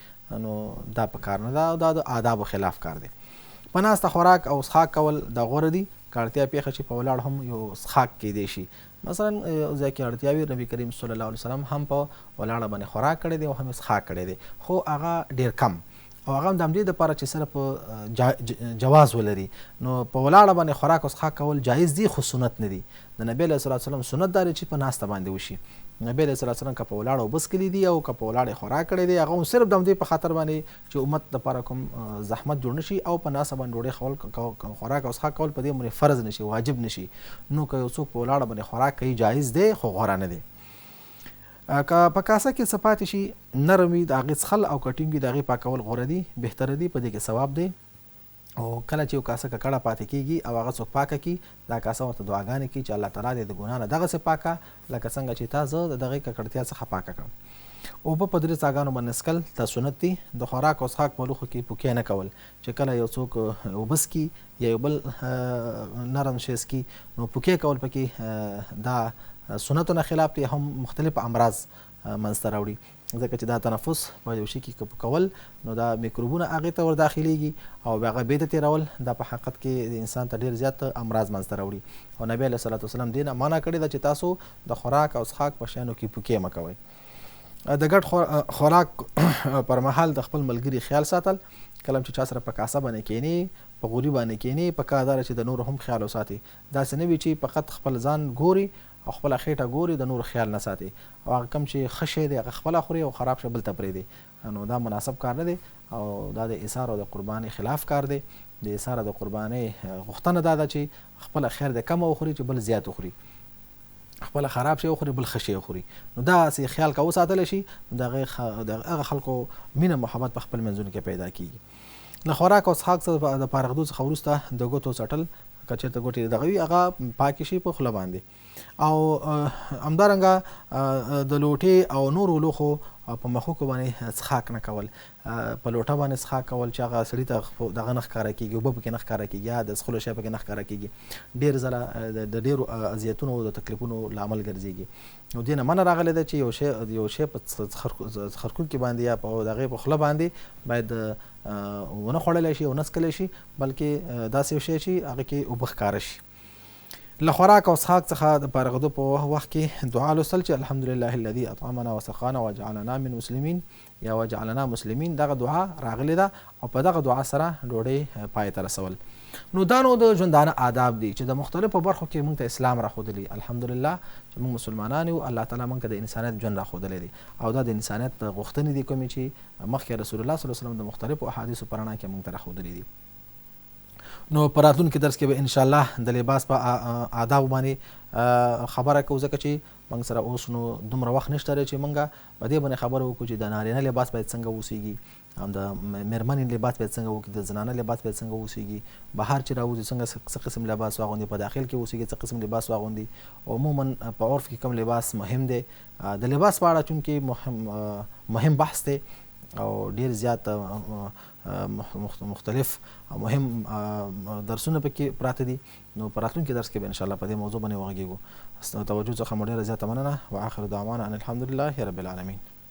[SPEAKER 1] نو دا په کار نه ده او دا د آدابو خلاف کار دی. په ناسته خوراک او څښاک کول دا غوره دي، که اړتیا پېښه شي په ولاړ هم یو څښاک کېدی شي. مثلا یو ځای کې اړتیا وي، نبی کریم صلی الله علیه وسلم هم په ولاړه باندې خوراک کړی دی او هم یې څښاک کړی دی، خو هغه ډېر کم، او هغه هم د همدې دپاره چې صرف جواز ولري. نو په ولاړه باندې خوراک او څښاک کول جایز دي خو سنت نه دي. د نبی علیه الصلاة والسلام سنت دا دی چې په ناسته باندې وشي. نبی علیه الصلاة والسلام که په ولاړه اوبه څښلي دي او که په ولاړه یې خوراک کړی دی، هغه هم صرف د همدې په خاطر باندې چې امت دپاره کوم زحمت جوړ نه شي او په ناسته باندې ډوډۍ خوړل، خوراک او څښاک کول په دې باندې فرض نه شي، واجب نه شي. نو که یو څوک په ولاړه باندې خوراک کوي جایز دی خو غوره نه دی. که په کاسه کې څه پاتې شي نرم وي د هغې څښل او که ټینګ وي د هغې پاکول غوره دي، بهتره دي، په دې کې ثواب دی. او کله چې یو کاسه ککړه پاتې کېږي او هغه څوک پاکه کړي، دا کاسه ورته دعاګانې کوي چې الله تعالی دې د ګناه نه دغسې پاکه لکه څنګه چې تا زه د دغې ککړتیا څخه پاکه کړم. اوبه په درې څاګانو باندې څښل دا سنت دي. د خوراک او څښاک په لوښو کې پوکی نه کول، چې کله یو څوک اوبه څکي یا یو بل نرم شی څکي نو پوکی کول پکې دا سنتو نه خلاف دی، هم مختلف امراض منځته راوړي، ځکه چې دا تنفس په یو شي کې که کول نو دا میکروبونه هغې ته ور داخلېږي او بیا هغه بېرته تېرول دا په حقیقت کې د انسان ته ډېر زیات امراض منځته راوړي. او نبی علیه الصلاة والسلام دې نه منع کړې ده چې تاسو د خوراک او څښاک په شیانو کې پوکې مه کوئ. د ګډ خوراک پر مهال د خپل ملګري خیال ساتل، کله چې چا سره په کاسه باندې کینې، په غوري باندې کینې، په کار دا ده چې د نورو هم خیال وساتي، داسې نه وي چې فقط خپل ځان ګوري او خپله خېټه ګوري، د نورو خیال نه ساتي او هغه کوم چې ښه شی دی هغه خپله خوري او خراب شی بل ته پرېږدي، نو دا مناسب کار نه دی او دا د ایثار او د قربانۍ خلاف کار دی. د ایثار او د قربانۍ غوښتنه دا ده چې خپله خیر دی کمه وخوري چې بل زیات وخوري، خپله خراب شی وخوري بل ښه شی وخوري. نو داسې خیال که وساتل شي نو د هغه خلکو مینه محبت په خپل منځونو کې پیدا کیږي. له خوراک او څښاک څخه د فارغېدو څخه وروسته د ګوتو څټل، که چېرته ګوتې دغه وي هغه پاکې شي په خوله باندې. او همدارنګه د لوټې او نورو لوښو په مخوکو باندې څښاک نه کول، په لوټه باندې څښاک کول چې هغه سړي ته دغه نه ښکاره کېږي، اوبه پکې نه ښکاره کېږي یا د څښلو شی پکې نه ښکاره کېږي، ډېر ځله د ډېرو اذیتونو او د تکلیفونو لامل ګرځېږي. نو دې نه منع راغلې ده چې یو شی په څخرکوکي باندې یا په دغې په خوله باندې باید ونه خوړلی شي او نه څکلی شي، بلکې داسې یو شی چې هغه کې اوبه ښکاره شي. له خوراک او څښاک څخه د فارغېدو په وخت کې دعا لوستل چې الحمدلله الذي اطعمنا وسقانا وجعلنا من مسلمین یا وجعلنا مسلمین، دغه دعا راغلې ده او په دغه دعا سره ډوډۍ پای ته رسول. نو دا نو د ژوندانه آداب دي چې د مختلفو برخو کې موږ ته اسلام راښودلي. الحمدلله چې موږ مسلمانان یو، الله تعالی موږ ته د انسانیت ژوند راښودلی دی او دا د انسانیت غوښتنې دي کومې چې مخکې رسول الله صلی الله علیه وسلم د مختلفو احادیثو په رڼا کې موږ ته راښودلي دي. نو په راتلونکي درس کې به ان شاء الله د لباس په آداب باندې خبره کوو، ځکه چې موږ سره اوس نو دومره وخت نشته دی چې موږ په دې باندې خبره وکړو چې د نارینه لباس باید څنګه اوسېږي، د مېرمنې لباس باید څنګه وکړي، د زنانه لباس باید څنګه اوسېږي، بهر چې راوځي څنګه څه قسم لباس واغوندي، په داخل کې اوسېږي څه قسم لباس واغوندي، عموما په عرف کې کوم لباس مهم دی. د لباس په اړه چونکې مهم بحث دی او ډیر زیات مختلف او مهم درسونه پکې پراته دي، نو په راتلونکي درس کې به ان شاء الله په دې موضوع باندې وغږیږو. توجه څخه مو ډیره زیاته مننه. واخر دعوانا ان الحمدلله رب العالمین.